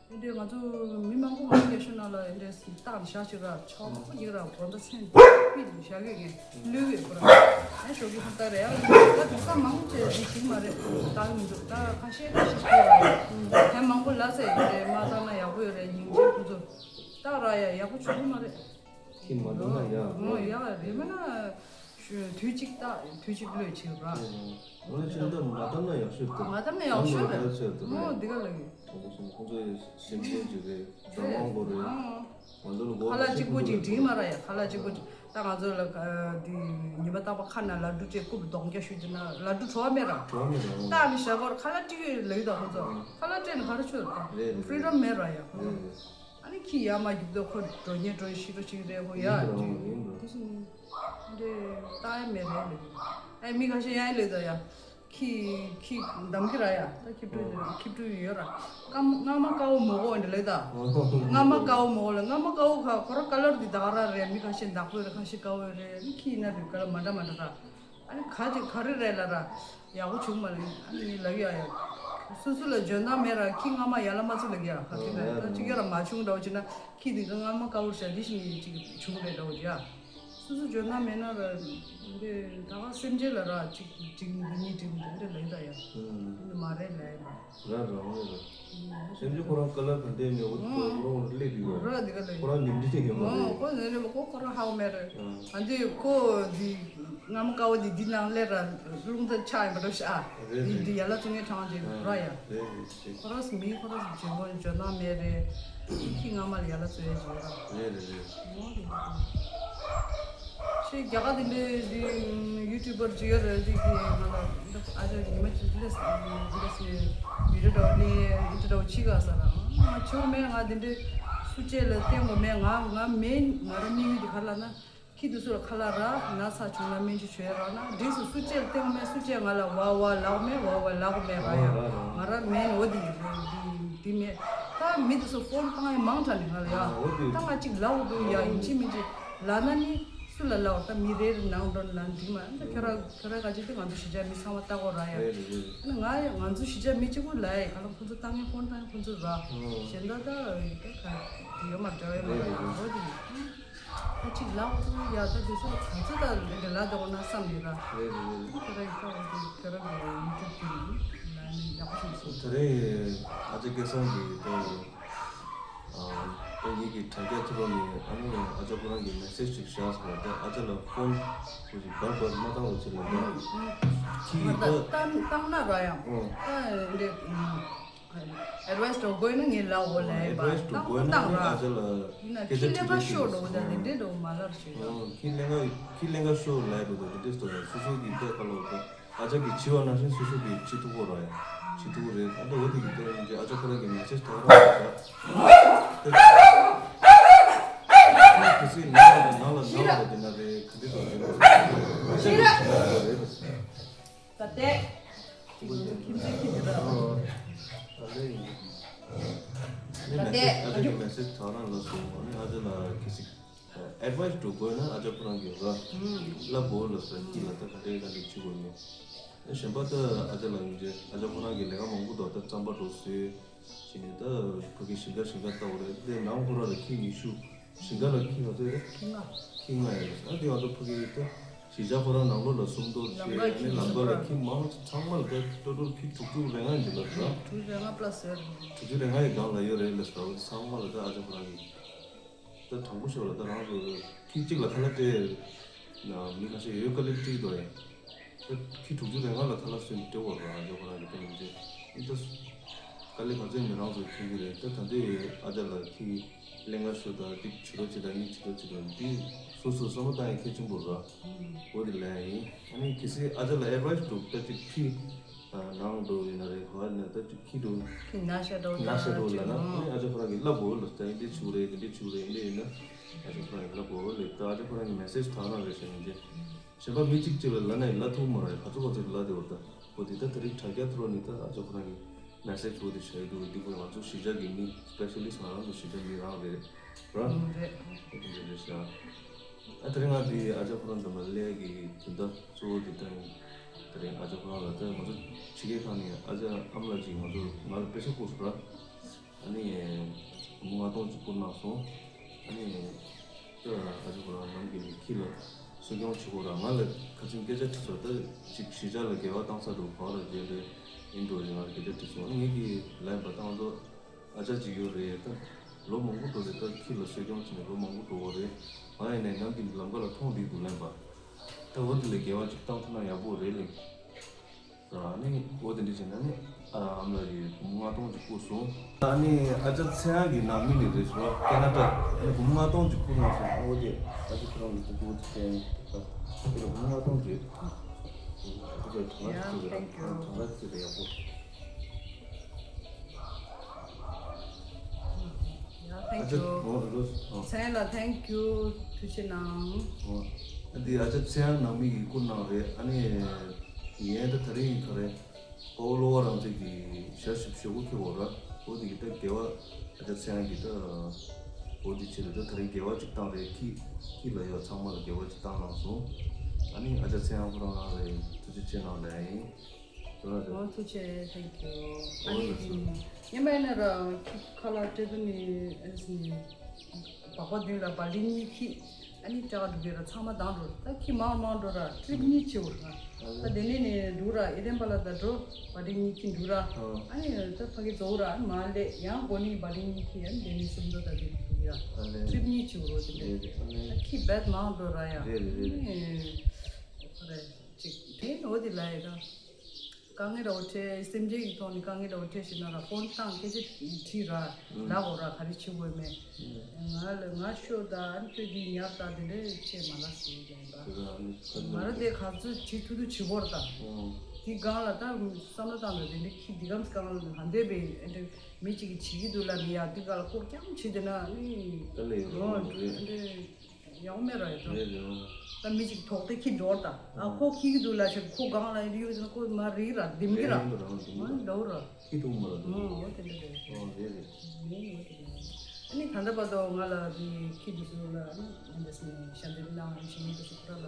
འདི་ང་ཚོ་མི་མང་པོ་མང་པོ་རྒྱ་ཤོད་ནང་ལ་འདི་བཏང་ནས་བཞག་ཅིག་ར་ཆོག་པོ་ཡིག་ར་གོ་འདྲ་མཚན་ཕིད་བཞག་གི་ངས་ལུས་ཡོད་པ་ར་ཨ་ཞོག་གི་ཧུར་ལྟ་རེད་ཨ་ད་དེ་ས་མང་ཆེ་དེ་ཞིག་མ་རེད་ད་མི་འདུག་ད་ཁ་ཤས་ཁ་ཤས་ཞིག་ཡོད་ར་ཡ་ཧན་མང་པོ་ལ་ཚད་ཡོད་རེད་མ་བཏང་ན་ཡག་པོ་ཡོད་རེད་ཉིན་རྗེས་ཁོ་ཚོ་ད་ར་ཡ་ཡག་པོ་བྱུང་གི་མ་རེད། ཁྱི་མ་འདུག་ན་ཡག་མོ་ཡག་རེད་མིན་ན་དུས་གཅིག་ད་དུས་གཅིག་ལོས་བྱེད་ར། ང་ཚོ་ཅི་འདྲ་མ་བཏང་ན་ཡག་ཤོས་འདུག་མ་བཏང་ན་ཡག་ཤོས་རེད་མོ་འདི་ག་ལ་ཡིན། དེ་བཞིན་ཁོང་ཚོའི་སེམས་ཅན་ཅིག་རེད་རང་དབང་དགོས་རེད། ང་ཚོ་ལ་ཁ་ལག་གཅིག་པོ་ཅིག་འགྲིག་མ་ར་ཡ་ཁ་ལག་གཅིག་པོ་ཅིག་ད་ང་ཚོ་ལ་འདི་ཉི་མ་རྟག་པ་ཁ་ན་ལ་ཌུ་ཅེ་ཀུབ་གདོང་རྒྱ་ཞུ་རྒྱུ་ན་ལ་ཌུ་བྲོ་བ་མེད་ར། བྲོ་བ་མེད་ར། ད་མི་ཤ་གོར་ཁ་ལག་སྤྲད་ཀྱི་ལ་ཡོད་ད་ཁོ་ཚོ་ཁ་ལག་སྤྲད་ན་ག་རེ་ཆོད་ད་རེད་རེད་ཕི་རི་ཌམ་མེད་ར་ཡ་ཁོ་ཚོ། རེད་རེད། ཨ་ནི་ཁྱི་ཡར་མར་རྒྱུག་དུས་ཁོ་འགྲོ་ཉེ་འགྲོ་ཤི་འགྲོ་ཤི་རེད་ཁོ་ཡར་ཡིན་འགྲོ་རྒྱུག་ཡིན་འགྲོ། དེ་བཞིན་འདི་ལྟ་ཡ་མེད་རེད་ལབ་ཀྱི། ཨ་མི་ཁ་ཤས་ཡང་ལབ་ད་ཡ། ཁྱི་ཁྱི་འདམ་གྱི་ར་ཡ་ད་ཁྱི་ཕྲུག་ཁྱི་ཕྲུག་ཡོད་ར། སྐམ་རྔ་མ་དཀར་པོ་མོ་གོ་འདི་ལབ་ད། རྔ་མ་དཀར་པོ་མོ་གོ་ལབ་རྔ་མ་དཀར་པོ་ཁ་ཁོ་ར་ཀ་ལར་འདི་ད་ག་ར་རེད་མི་ཁ་ཤས་འདག་པོ་རེད་ཁ་ཤས་དཀར་པོ་རེད་ཨ་ནི་ཁྱི་ཡིན་ན་རེད་ཀ་ལར་མ་འདྲ་མ་འདྲ་ར། ཨ་ནི་ག་ཅིག་ག་རེ་རེད་ལ་ར། ཡག་པོ་བྱུང་མ་རེད། ཨ་ནི་ངས་ལབ་ཡ་ཡ། སོ་སོ་ལ་འཇོན་ཐང་མེད་ར་ཁྱི་རྔ་མ་ཡར་ལ་མ་ཚུགས་ལབ་ཀྱི་ཡ་ག་ཅིག་ལ་ད་ཅིག་ཡ་ར་མ་བྱུང་འདྲ་བོ་བྱས་ན་ཁྱི་འདི་ག་རྔ་མ་དཀར་པོ་ཤ་འདི་བཞིན་ངས་ཅིག་བྱུང་རེད་འདྲ་བོ་བྱས་ཡ། སོ་སོ་འཇོན་ཐང་མེད་ན་ར་འདི་ད་ག་སེམས་ཅན་ལ་ར་ཅིག་ཅིག་མི་འདུག་གཉིས་འགྲིག་མི་འདུག་འདི་ལབ་ད་ཡ། འདི་མ་རེད་ལབ་ཡ་མ། ར་རང་རེད་ར། སེམས་ཅན་ཁོ་རང་ཀ་ལར་ག་འདྲས་མེད་འོ་ཁོ་རང་སླེབས་ཡོད་ར། འདི་ག་ལ་ཡོད། ཁོ་རང་ཉིན་འདི་ཐེངས་ཡོད་མ་རེད། ཁོ་ནི་རེད་པ་ཁོ་ཁོ་རང་ཧ་གོ་མེད་རེད། ཨ་འདི་ཁོ་འདི་རྔ་མ་དཀར་པོ་འདི་འདི་ནང་སླེབས་ར་རླུང་རྟ་ཆགས་ཡིན་པ་འདྲ་ཤག་རེད་འདི་རེད། འདི་ཡར་ལ་བཙུགས་མཁན་གྲངས་ཅིག་ར་ཡ། རེད་རེད་རེད། ཁོ་རང་མི་ཁོ་རང་འཇོན་པོ་འཇོན་ཐང་མེད་རེད། ཁྱི་རྔ་མ་ལ་ཡར་ལ་བཙུགས་ཡ་ཅིག་ར། རེད་རེད་རེད། ཤེས་རྒྱ་གར་དེ་འདྲའི་འདི་ཡུ་ཊུབ་པར་ཅིག་ཡོད་རེད་འདི་གི་ང་ལ་ཨ་ཅག་ཉི་མ་གཅིག་ལས་འདི་ལས་བི་ཌིའོ་འདྲ་བོ་ལས་ཨིན་ཊར་འདྲ་བོ་ཅིག་ག་ས་ར་ང་ཆོ་མེད་ང་དེ་འདྲའི་སུ་ཅེ་ལ་བསྟན་དགོས་མེད་ང་ང་མེད་ང་ར་མི་ཡུལ་དེ་ག་ལ་ན་ཁྱི་དེ་ཚོ་ལ་ཁ་ལག་རག་ན་ཚ་བྱུང་ན་སྨན་བཅོས་བྱོས་རག་ན་འདྲིས་སུ་སུ་ཅེ་ལ་བསྟན་དགོས་མེད་སུ་ཅེ་ང་ལ་ཝ་ཝ་ལབ་མེད་ཝ་ཝ་ལབ་མེད་ར་ཡ་ང་ར་མེད་འོ་དེ་ཡིན་རེད་འདི་མེད་ད་མི་དེ་ཚོ་ཕོན་བཏང་ཡ་མང་དྲགས་ནས་ང་ལ་ཡ་ད་ང་གཅིག་ལབ་དགོས་ཡ་ཡིན་གཅིག་མིན་གཅིག་ལབ་ན་ནི། སུ་ལ་ལབ་ད་མི་རེ་རེ་ནང་འགྲོ་ལ་འགྲིག་མ་ཨ་ཁྱོད་རང་ཁྱོད་རང་ག་ཅིག་དེ་ང་ཚོ་གཞིས་ཆགས་མི་ཚང་མ་ལྟ་གོ་ར་ཡ། རེད་རེད་རེད། ང་ཡང་ང་ཚོ་གཞིས་ཆགས་མི་གཅིག་པུ་ལ་ཡ་ག་ལ་ཁོ་ཚོ་ལྟ་ངན་ཕོན་ལྟ་ངན་ཁོ་ཚོ་ར། ཨོ། གཞན་ད་ད་ད་ག་དེ་ཡོད་མ་འདྲ་བའི་མ་རེད་རེད་རེད། འོ་དེ་ད་གཅིག་ལབ་ཁོ་ཚོ་ཡ་ད་དེ་ཚོ་ག་ཚོད་ད་ལ་ལ་ད་འོ་ན་བསམ་ཡོད་ར། རེད་རེད་རེད། ཁྱོད་རང་ཡི་ཁ་འོ་དེ་ཁྱོད་རང་གི་ཡུ་ཊུབ་དེ་ལ་ནི་ཡག་པོ་བྱུང་སོང་། དེ་རིང་ཨ་ཅེ་སྐལ་བཟང་གིས་ད། ཨ་ངེད་ཀྱི་དྲ་རྒྱ་ཐོག་ནས་ཨ་ནི་ཨ་ཅག་ཁོ་རང་གི་མེ་སེ་ཇི་ཅིག་བཞག་སོང་བ་དེ་ཨ་ཅག་ལ་ཕོན་ཁོ་ཞིག་བར་བར་མ་བཏང་རོགས་བྱེད་ལབ་ད། ཁྱི་ད་ད་བཏང་ན་ར་ཡང་ཨོ། ད་འདི་ཨེ་ཌི་ཝའི་སི་འགྲོ་དགོས་ན་ངས་ལབ་འོ་ལབ་ཨེ་ཌི་ཝའི་སི་འགྲོ་དགོས་ན་ཨ་ཅག་ལ་སྐད་ཆ་དྲི་རོགས་བྱེད་ལབ་ད་འདི་འདྲས་འགྲོ་མ་ལབ་ཞུ་ཡ། ཨོ་ཁྱི་ལེན་ག་ཁྱི་ལེན་ག་ཤོག་ལབ་འགྲོ་ད་འདི་འདྲས་སོ་སོ་སོ་གི་ལྟས་ཁ་ལོ་ད། ཨ་ཅག་གིས་བྱིས་པ་ནང་བཞིན་སོ་སོ་གིས་བྱེད་ཐུབ་ཀྱི་རེད་ཡ། བྱེད་ཐུབ་ཀྱི་རེད། ཨ་ད་འོ་དེ་གི་དོན་ཡིན་གྱི་ཨ་ཅག་ཁོ་རང་གི་མེ་སེ་ཇི་ད་ག་རང་རེད་ཤག་དེ་ཚོའི་ནང་ལ་ནང་ལ་ནང་ལ་དེ་ན་རེད་ག་འདྲི་འགྲོ་རེད་ཤི་ར། ད་ལྟའི་ཁྱིམ་མཚེས་ཁྱི་དེ་དག་ཨ་ལེ་ཡིན་ནི་མེ་སེ་ཇི་ཨ་ཅག་གི་མེ་སེ་ཇི་ད་ག་རང་ལ་སོང་ནི་ཨ་ཅག་ལ་གི་སི། ཨེ་ཌི་ཝའི་སི་འགྲོ་དགོས་ན་ཨ་ཅག་ཁོ་རང་གིས་ར་ལབ་དགོས་ལབ་ཟེར། ཁྱི་ལ་ད་ག་འདྲའི་ག་འདྲ་བྱེད་དགོས་མིན། གཞན་པ་ད་ཨ་ཅག་ལ་ཡིན་གྱི་ཨ་ཅག་ཁོ་རང་གིས་ལས་ཀ་མང་པོ་འདུག་ད་རྩམ་པ་འགྲོ་བཟོས་བྱས་ནས་ད་ཕ་གི་ཞིང་ཁ་ཞིང་ཁ་ལྟ་བ་རེད་དེ་ནང་ཁོ་རང་ལ་ཁྱི་ཉི་ཤུ་ཞིང་ཁ་ལ་ཁྱི་ག་ཚོད་རེད། ཁྱི་ལྔ། ཁྱི་ལྔ་ཡོད་རེད། ཨ་དེ་ང་ཚོ་ཕ་གི་ད་གཞིས་ཆགས་ཁོ་རང་ནང་ལོགས་ལ་སུམ་མདོ་ལམ་ཁ་བྱས་ཨ་ནི་ལམ་ཁ་ལ་ཁྱི་མང་ཚང་མ་ལ་ད་ཏོ་ཏོ་ཁྱི་དྲུག་ཅུ་རེ་ལྔ་ཡིན་གྱི་ལབ་ད། དྲུག་ཅུ་རེ་ལྔ་པ་ལ་ཟེར། དྲུག་ཅུ་རེ་ལྔ་ཡི་སྒང་ལ་ཡོད་རེད་ལབ་ད། ཚང་མ་ལ་ད་ཨ་ཅག་ཁོ་རང་གིས། ད་དྲང་པོ་ཤོད་ལ་ད་རང་ཚོ་ཁྱི་གཅིག་ལ་ཁ་ལག་སྤྲད་ན་མི་ཁ་ཤས་ཡོད་དཀའ་ལས་ཁྲིད་འདུག་ཡ། ད་ཁྱི་དྲུག་ཅུ་རེ་ལྔ་ལ་ཁ་ལག་སྤྲད་འདུག་བ་རང་ཚོ་ཁོ་རང་གི་ད་མི་ཚེ་ཨི་ད་དཀའ་ལས་ག་ཚོད་མི་རང་ཚོ་མཐོང་གི་རེད། ད་ད་ལྟའི་ཨ་ཅག་ལ་ཁྱི་ལེན་ག་ཤོག་ད་ཏིག་བྱི་རོ་ཅི་ད་གཉིས་བྱི་རོ་ཅི་ད་འདི་སོ་སོ་བསམ་བློ་བཏང་ཡ་གལ་ཆེན་པོ་ར། འོ་དེ་ལས་ཡིན། ཨ་ནི་གལ་སྲིད་ཨ་ཅག་ལ་ཨེ་ཌི་ཝའི་སི་འདུག་ད་ཅིག་ཁྱི། ནང་འགྲོ་ཡིན་ན་རེད་ག་ནས་ད་ཅིག་ཁྱི་འགྲོ། ཁྱི་ན་ཤ་འགྲོ་ན་ཤ་འགྲོ་ལ་ན་ཨ་ནི་ཨ་ཅག་ཁོ་རང་གིས་ལབ་དགོས་ལ་ད་འདི་འདྲས་བྱུང་རེད་འདི་འདྲས་བྱུང་རེད་འདི་ཡིན་ན་ཨ་ཅག་ཁོ་རང་གིས་ལབ་དགོས་ལ་ད་ཨ་ཅག་ཁོ་རང་གི་མེ་སེ་ཇི་ད་རང་རེད་ཤག་ཡིན་གྱི། གཞན་པ་མི་གཅིག་གཅིག་ལ་ལབ་ན་ཡང་ལབ་ཐུབ་མ་རེད་ག་ཚོད་ག་ཚོད་ལབ་དེ་བར་ད་འོ་དེ་ད་ད་རིག་དྲ་རྒྱ་ཐོག་ནས་ད་ཨ་ཅག་ཁོ་རང་གི་མེ་སེ་ཇི་འོ་དེ་བྱས་འདུག་འདི་ཁོ་ང་ཚོ་གཞིས་ཆགས་ཀྱི་མི་སི་པེ་ཤ་ལི་སི་ང་རང་ཚོ་གཞིས་ཆགས་མི་རང་རེད་ར། རེད། འོ་དེ་འདྲས་རེད་ཤག་ཨ་དེ་རིང་ང་དེ་ཨ་ཅག་ཁོ་རང་འདྲ་མ་ལས་ཀྱི་དོན་དག་གཙོ་བོ་དེ་ད་དེ་རིང་ཨ་ཅག་ཁོ་རང་ལ་ད་ང་ཚོ་ཕྱི་རྒྱལ་ཁག་ནས་ཨ་ཅག་ཨ་མ་ལགས་ཀྱིས་ང་ཚོ་ང་ལ་པེ་ཤ་བསྐུར་སོང་ར། ཨ་ནི་སྒོར་མོ་ལྔ་སྟོང་ཅིག་བསྐུར་གནང་སོང་། ཨ་ནི་ད་ཨ་ཅག་ཁོ་རང་ནམ་རྒྱུན་ནས་ཁྱི་ལ་གསོ་སྐྱོང་བྱེད་དགོས་ར། ང་ལ་ཁ་ཚིག་སྐད་ཆ་དྲིས་སོང་། ད་ཅིག་གཞིས་ཆགས་ལ་འགལ་བ་བཏང་ས་འགྲོ་ག་ར་རྗེས་ལས་ཡིན་འགྲོ་ཞེས་ང་ལ་སྐད་ཆ་དྲིས་སོང་། ཨ་ནི་ངས་ཀྱིས་ལན་པ་བཏང་ཚོ། ཨ་ཅག་ཅིག་ཡོད་རེད། ད་ལོ་མང་པོ་འགྲོ་རེད། ད་ཁྱི་ལ་གསོ་སྐྱོང་བྱས་ནས་ལོ་མང་པོ་འགྲོ་བ་རེད། ང་ཡིན་ནའི་ནམ་རྒྱུན་ལམ་ཁ་ལ་མཐོང་བསྡད་འདུག་ལན་པ། ད་འོ་དེ་ལ་འགལ་བ་ཅིག་བཏང་ཐུབ་ན་ཡག་པོ་རེད་ལེ། ཨ་ནི་འོ་དེ་འདྲ་བྱས་ན་ནི་ཨ་ཨ་མ་ལགས་ཀྱིས་སྒོར་མོ་ལྔ་སྟོང་ཅིག་བསྐུར་སོང་། ཨ་ནི་ཨ་ཅག་ཚེ་དབྱངས་ཀྱི་ནང་མི་ནི་རེད་ཟེར་བ་ཀེ་ན་ཌ། ཨ་ནི་སྒོར་མོ་ལྔ་སྟོང་ཅིག་བསྐུར་གནང་སོང་། འོ་དེ་ཨ་ཅག་ཁྱེད་རང་གིས་ད་འདུག་ཅིག་བྱས་ནས་ད་དེ་ལ་སྒོར་མོ་ལྔ་སྟོང་ཅིག་ཨ་ཅག་གྲངས་ཀ་ཅིག་བརྩིས་པ་ཡག་པོ། Yeah, thank you. ཚེ་རིང་ལགས། Thank you. ཐུགས་རྗེ་གནང་། འདི་ཨ་ཅག་ཚེ་དབྱངས་ནང་མི་ཡིས་བསྐུར་གནང་རེད། ཨ་ནི་ངས་ད་དེ་རིང་ག་རེ་ཨོ་གློ་བ་རང་བཙན་གྱི་ཞག་བཞི་བཅུ་ཞེ་དགུ་ཐེབས་པ་ར། འོ་དེ་གི་ད་འགལ་བ་ཨ་ཅག་ཚེ་དབྱངས་ཀྱིས་ད་འོ་དེ་ཆེད་དུ་ད་དེ་རིང་འགལ་བ་ཅིག་བཏང་རེད། ཁྱི་ཁྱི་ལ་ཡོད་ཚང་མ་ལ་འགལ་བ་ཅིག་བཏང་གནང་སོང་། ཨ་ནི་ཨ་ཅག་ཚེ་དབྱངས་ཁོ་རང་རང་རེད། ཐུགས་རྗེ་ཆེ་གནང་ལབ་ཡིན། ཨོ་ཐུགས་རྗེ་ཆེ། Thank you. ཨ་ནི་སྔོན་མ་ཡིན་ན་ར་ཁྱི་ཁ་ལག་སྤྲད་དུས་ནི་ཨ་ནི་སྦག་སྦག་མདུན་ལ་བ་ལི་གཉིས་ཁྱི། ཨ་ནི་སྐྲ་དཀར་འབྲུག་གི་ར་ཚང་མ་ལྡང་འགྲོ་ར། ད་ཁྱི་མང་མང་འགྲོ་ར། ཊི་རིབ་གཉིས་བྱེད་འོ་ར། ད་དེ་ནས་ནི་འབྲུག་ར་ཨེ་ཏན་པ་ལ་ད་འགྲོ་བ་ལི་གཉིས་ཁྱི་འབྲུག་ར། ཨ་ནི་ད་ཕ་གི་རྫོགས་ར། ཨ་ནི་མ་ལས་ཡང་སྒོ་ནི་བ་ལི་གཉིས་ཁྱི། ཨ་ནི་དེ་ནི་སུམ་མདོ་ད་དེ་འབྲུག་ཡ། ཊི་རིབ་གཉིས་བྱེད་འོ་ར། དེ་ནས་ད་ཁྱི་རྦད་མང་འགྲོ་ར་ཡ། ཨ་ནི་ཁོ་ར་ཅིག་དེ་འོ་དེ་ལ་ཡ་ད། དཀའ་ངལ་འདྲ་བོ་འཕྲད། སེམས་ཅན་གྱི་ཐོག་ནས་དཀའ་ངལ་འདྲ་བོ་འཕྲད་ཤེ་ན་ར་ཕོན་བཏང་སྐད་ཆ་དྲིས་ར། ལབ་འོ་ར། ག་རེ་བྱེད་དགོས་མེད། ང་ལ་ང་ཤོད་ད། ཨ་ནི་ཁྱོད་འདི་ཉར་ད། དེ་འདྲས་བྱས་མ་ལ་ཟེར་ཡོང་ད། ང་ར་དེ་ག་ཚོད་བྱེད་ཐུབ་ཐུབ་བྱེད་དགོས་ར་ད། དེ་སྒང་ལ་ད་བསམ་བློ་བཏང་ད། དེ་འདྲས་ཁྱི་འདི་གམ་སྒང་ལ་ཧ་འདོད་པའི་ཨ་འདྲས་མི་གཅིག་གིས་བྱེད་ཀྱི་འདུག་ལབ་ནི་ཡ། དེ་སྒང་ལ་ཁོ་རྐྱང་བྱེད་དེ་ན་ནི་ད་ལས་ཡོང་རེད། ཨ་འདྲས། ཡང་མེད་ར་ཡོད་དོ། རེད་རེད། ཨོ། ད་མི་གཅིག་དོགས་ཏེ་ཁྱི་འགྲོ་བར་ད། ཨ་ཁོ་ཁྱི་གི་འདུག་ལ་ཞིག་ཁོ་སྒང་ལ་ཡོད་ཟེར་ན་ཁོ་མ་རིག་ར། འདེམ་གི་ར། རེད་རེད། འདྲ་བོ་ར། ཨ་འདྲ་བོ་ར། ཁྱི་འདུག་མ་ར་འདུག་ཨོ་ཨོ་དེ་འདྲ་རེད། ཨོ་རེད་རེད། ངས་ཨོ་དེ་འདྲ་རེད། ཨ་ནི་ད་ལྟ་བར་དུ་ང་ལ་དེ་ཁྱི་འདུག་ཟེར་ལ། ཨ་ནི་འདི་སི་ནས་ཞལ་འདེབས་གནང་བ་ཞིག་མི་འདུག་ཟེར་ཁོ་ར་ལ་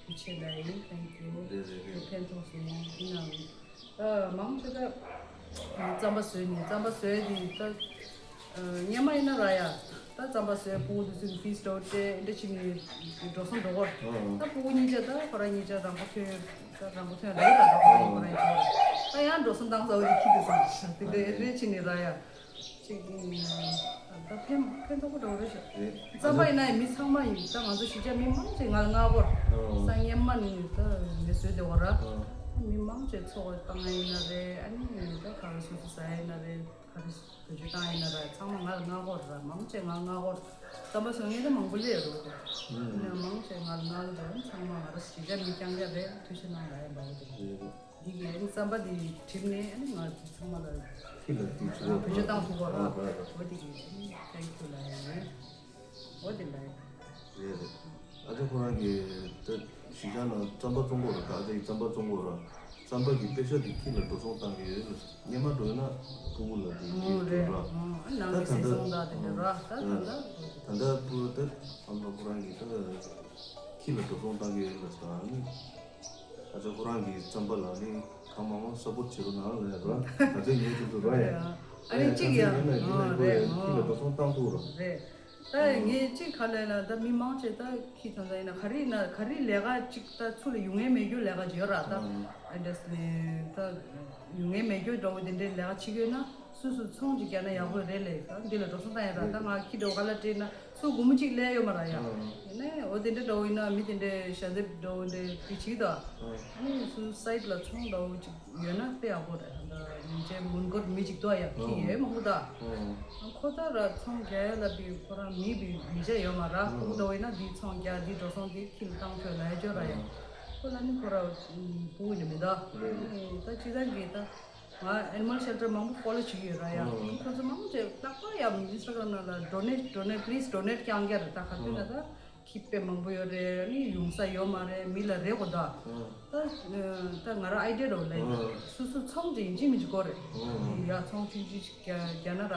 ཐུགས་རྗེ་ཆེ་ལབ་ཡིན། Thank you། རེད་རེད་རེད། ཕན་ཐོགས་སོང་། ཡིན་ནའང་། ཨ་མང་ཆེ་ད་རྩམ་པ་བཟོས་ནས། རྩམ་པ་བཟོས་དེ་ད་ཨ་སྔོན་མ་ཡིན་ན་ར་ཡ། ད་རྩམ་པ་བཟོས། ཕྲུ་གུ་དེ་ཚོ་གི་ཕིས་འདྲ་བོ་སྤྲད། འདྲ་བྱས་ནས་འགྲོ་སོང་འགྲོ་གི་རེད། ཨ་ད་ཕྲུ་གུ་གཉིས་ཆ་ད་ཁོ་རང་གཉིས་ཆ་རང་མགོ་ཐོན། ད་རང་མགོ་ཐོན་རེད་ད། ད་ཁོ་རང་ཁོ་རང་ཡིན་ཆོག་རེད། ད་ཡང་འགྲོ་སོང་བཏང་ཚར་བ་དེ་ཁྱི་དེ་ཚོ་དེ་འདྲ་རེད་བྱས་ནས་ར་ཡ། ཅིག་ད་ཕན་ཕན་ཐོགས་པོ་འདྲ་བོ་རེད་ཤག་རེད། རྩམ་པ་ཡིན་ན་ཡང་མི་ཚང་མ་ཡིན། ད་ང་ཚོ་གཞིས་ཆགས་མི་མང་ཆེ་ང་ལ་མངགས་སྐོར། ཨོ། སང་ཉིན་མ་ནི་ད་ངས་བཟོས་བསྡད་ཡོད་ར། ཨོ། མི་མང་ཆེ་ཚོགས་བཏང་ཡ་ཡིན་ན་རེད། ཨ་ནི་ད་ག་རེ་སོ་སོ་ཟ་ཡ་ཡིན་ན་རེད། ག་རེ་བེད་སྤྱོད་བཏང་ཡ་ཡིན་ན་ར། ཚང་མ་ང་ལ་མངགས་སྐོར་ར། མང་ཆེ་ང་ལ་མངགས་སྐོར། རྩམ་པ་བཟོ་མཁན་ད་མང་པོ་སླེབས་ཡོད་རེད། ཨ་ནི་མང་ཆེ་ང་ལ་མངགས་སྐོར། ཚང་མ་ང་ར་གཞིས་ཆགས་མི་རྐྱང་རྐྱང་རེད། ཐུགས་རྗེ་གནང་ལབ་ཡ་འདྲ་བོ་དེ་རེད། འདི་གི་རྩམ་པ་འདི་བྲིས་ནས་ཨ་ནི་ང་ཚོ་ཚང་མ་ལ་ཁྱི་ལ་འདི་བྱེད་དགོས། བེད་སྤྱོད་བཏང་ཐུབ་པ་ར། ཨ་ཨ་ཨ། འོ་འདི་གི་ཨ་ནི་ཐེང་ཀིའུ་ལབ་ཡ་ཡིན། འོ་འདི་ལབ་ཡ། རེད་རེད། ཨ་ཅག་ཁོ་རང་གིས་ད་གཞིས་ཆགས་ནང་རྩམ་པ་བཙོང་གི་ཡོད་ར། ད་ཨ་ཅག་གིས་རྩམ་པ་བཙོང་གི་ཡོད་ར། རྩམ་པ་གི་པེ་ཤ་འདི་ཁྱི་ལ་འགྲོ་སོང་བཏང་གི་ཡོད་ལ། སྔོན་མ་འགྲོ་ཡོད་ན་ཕྲུ་གུ་ལ་འདི་འོ་འདི་རེད། འགྲོ་ར། ཨ་ནང་གི་ད་ད་སེམས་ད་བཟང་ད་དེ་འདྲ་ར། ད་ད་ད་ད་ད་ཕྲུ་གུ་ད་ཨ་མ་ཁོ་རང་གིས་ད་ཁྱི་ལ་འགྲོ་སོང་བཏང་གི་ཡོད་ལ་ཟེར། ཨ་ནི། ཨ་ཅག་ཁོ་རང་གི་རྩམ་པ་ལ་ནི་གང་མང་མང་སབ་པོརྚ་བྱེད་རོགས་གནང་ལབ་ར། ད་ཚོད་ཉོས་ཚོད་ཚོད་ར་ཡ། ཨ་ནི་གཅིག་ཡ། ཨ་ཅག་ཡིན་ན་ཡིན་ན་ཨ་ཁོ་རེད། ཡ་ཁྱི་ལ་འགྲོ་སོང་བཏང་ཐུབ་ར། རེད། ད་ངས་གཅིག་ག་ལབ་ན་ད་མི་མང་ཆེ་ད་ཁྱི་ད་ད་ཡིན་ན་ག་རེ་ཡིན་ན་ག་རེ་ལས་ཀ་གཅིག་ད་ཚུར་ལ་ཡོང་མཁན་མེད་རྒྱུ་ལས་ཀ་ཅིག་ཡོད་ར། ད་ཨ་འདྲས་ནས་ད་ཡོང་མཁན་མེད་རྒྱུ་འདྲ་བོ་དེ་འདྲའི་ལས་ཀ་བྱེད་ཀྱི་ཡོད་ན། སོ་སོ་ཚོང་ཅིག་རྒྱག་ན་ཡག་པོ་རེད་ལབ། ད་འདི་ལ་འགྲོ་སོང་བཏང་ཡ་ར། ད་ང་ཁྱི་འདྲ་བོ་ག་ལ་སྤྲད་ན་སུ་སྒོར་མོ་གཅིག་ལེན་ཡོད་མ་ར་ཡ། ཨ་ཡིན་ནའི་འོ་དེ་འདྲ་འདྲ་བོ་ཡིན་ན་མི་དེ་འདྲའི་ཞལ་འདེབས་འདྲ་བོ་འདྲ་དེ་བྱེད་ད། ཨ་ཨ་ནི་སུ་སའིཌ་ལ་ཚོང་འདྲ་བོ་ཅིག་ཡོད་ན་དཔེ་ཡག་པོ་རེད། ད་མི་ཚེ་མོན་གྷོར་མི་ཅིག་འདུག་ཡ། ཁྱི་ཡོད་མང་པོ་ད། ཨ་ཁོ་ད་ར་ཚོང་རྒྱག་ཡ་ལ་བི་ཁོ་རང་མི་བི་མི་ཆ་ཡོད་མ་ར། ཁོ་འདྲ་བོ་ཡིན་ན་འདི་ཚོང་རྒྱག་འདི་འགྲོ་སོང་འདི་ཁྱི་ལ་བཏང་ཆོག་ལབ་ཡ་ཅོ་ར་ཡ། ཁོ་ལ་ནི་ཁོ་ར་བུ་ནི་མི་ད། ཨ་ནི་ད་སྤྱིར་བཏང་གི་ད། ང་ཨེ་ནི་མལ་ཤེལ་ཊར་མང་པོ་ཕོ་ལོ་བྱེད་ཀྱི་ཡོད་ར་ཡ། ཨ་ཁོ་ཚོ་མང་ཆེ་རྟག་པར་ཡ་ཨིན་སི་ཊ་གྷ་རམ་ནང་ལ་ཌོ་ནེཊ་ཌོ་ནེཊ་པི་ལི་ཛི་ཌོ་ནེཊ་རྐྱང་རྐྱང་རེད། ད་ག་དུས་ན་ད་ཁྱི་དཔེ་མང་པོ་ཡོད་རེད། ཨ་ནི་ཡོང་ས་ཡོད་མ་རེད། མི་ལ་རེ་གོ་ད། ད་ད་ང་ར་ཨའི་ཌི་ཡ་འདྲ་བོ་ལེན། སོ་སོ་ཚོང་དེ་ཡིན་གཅིག་མིན་གཅིག་དགོས་རེད། ཡ་ཚོང་ཆུང་ཆུང་ཞིག་རྒྱག་རྒྱག་ན་ར་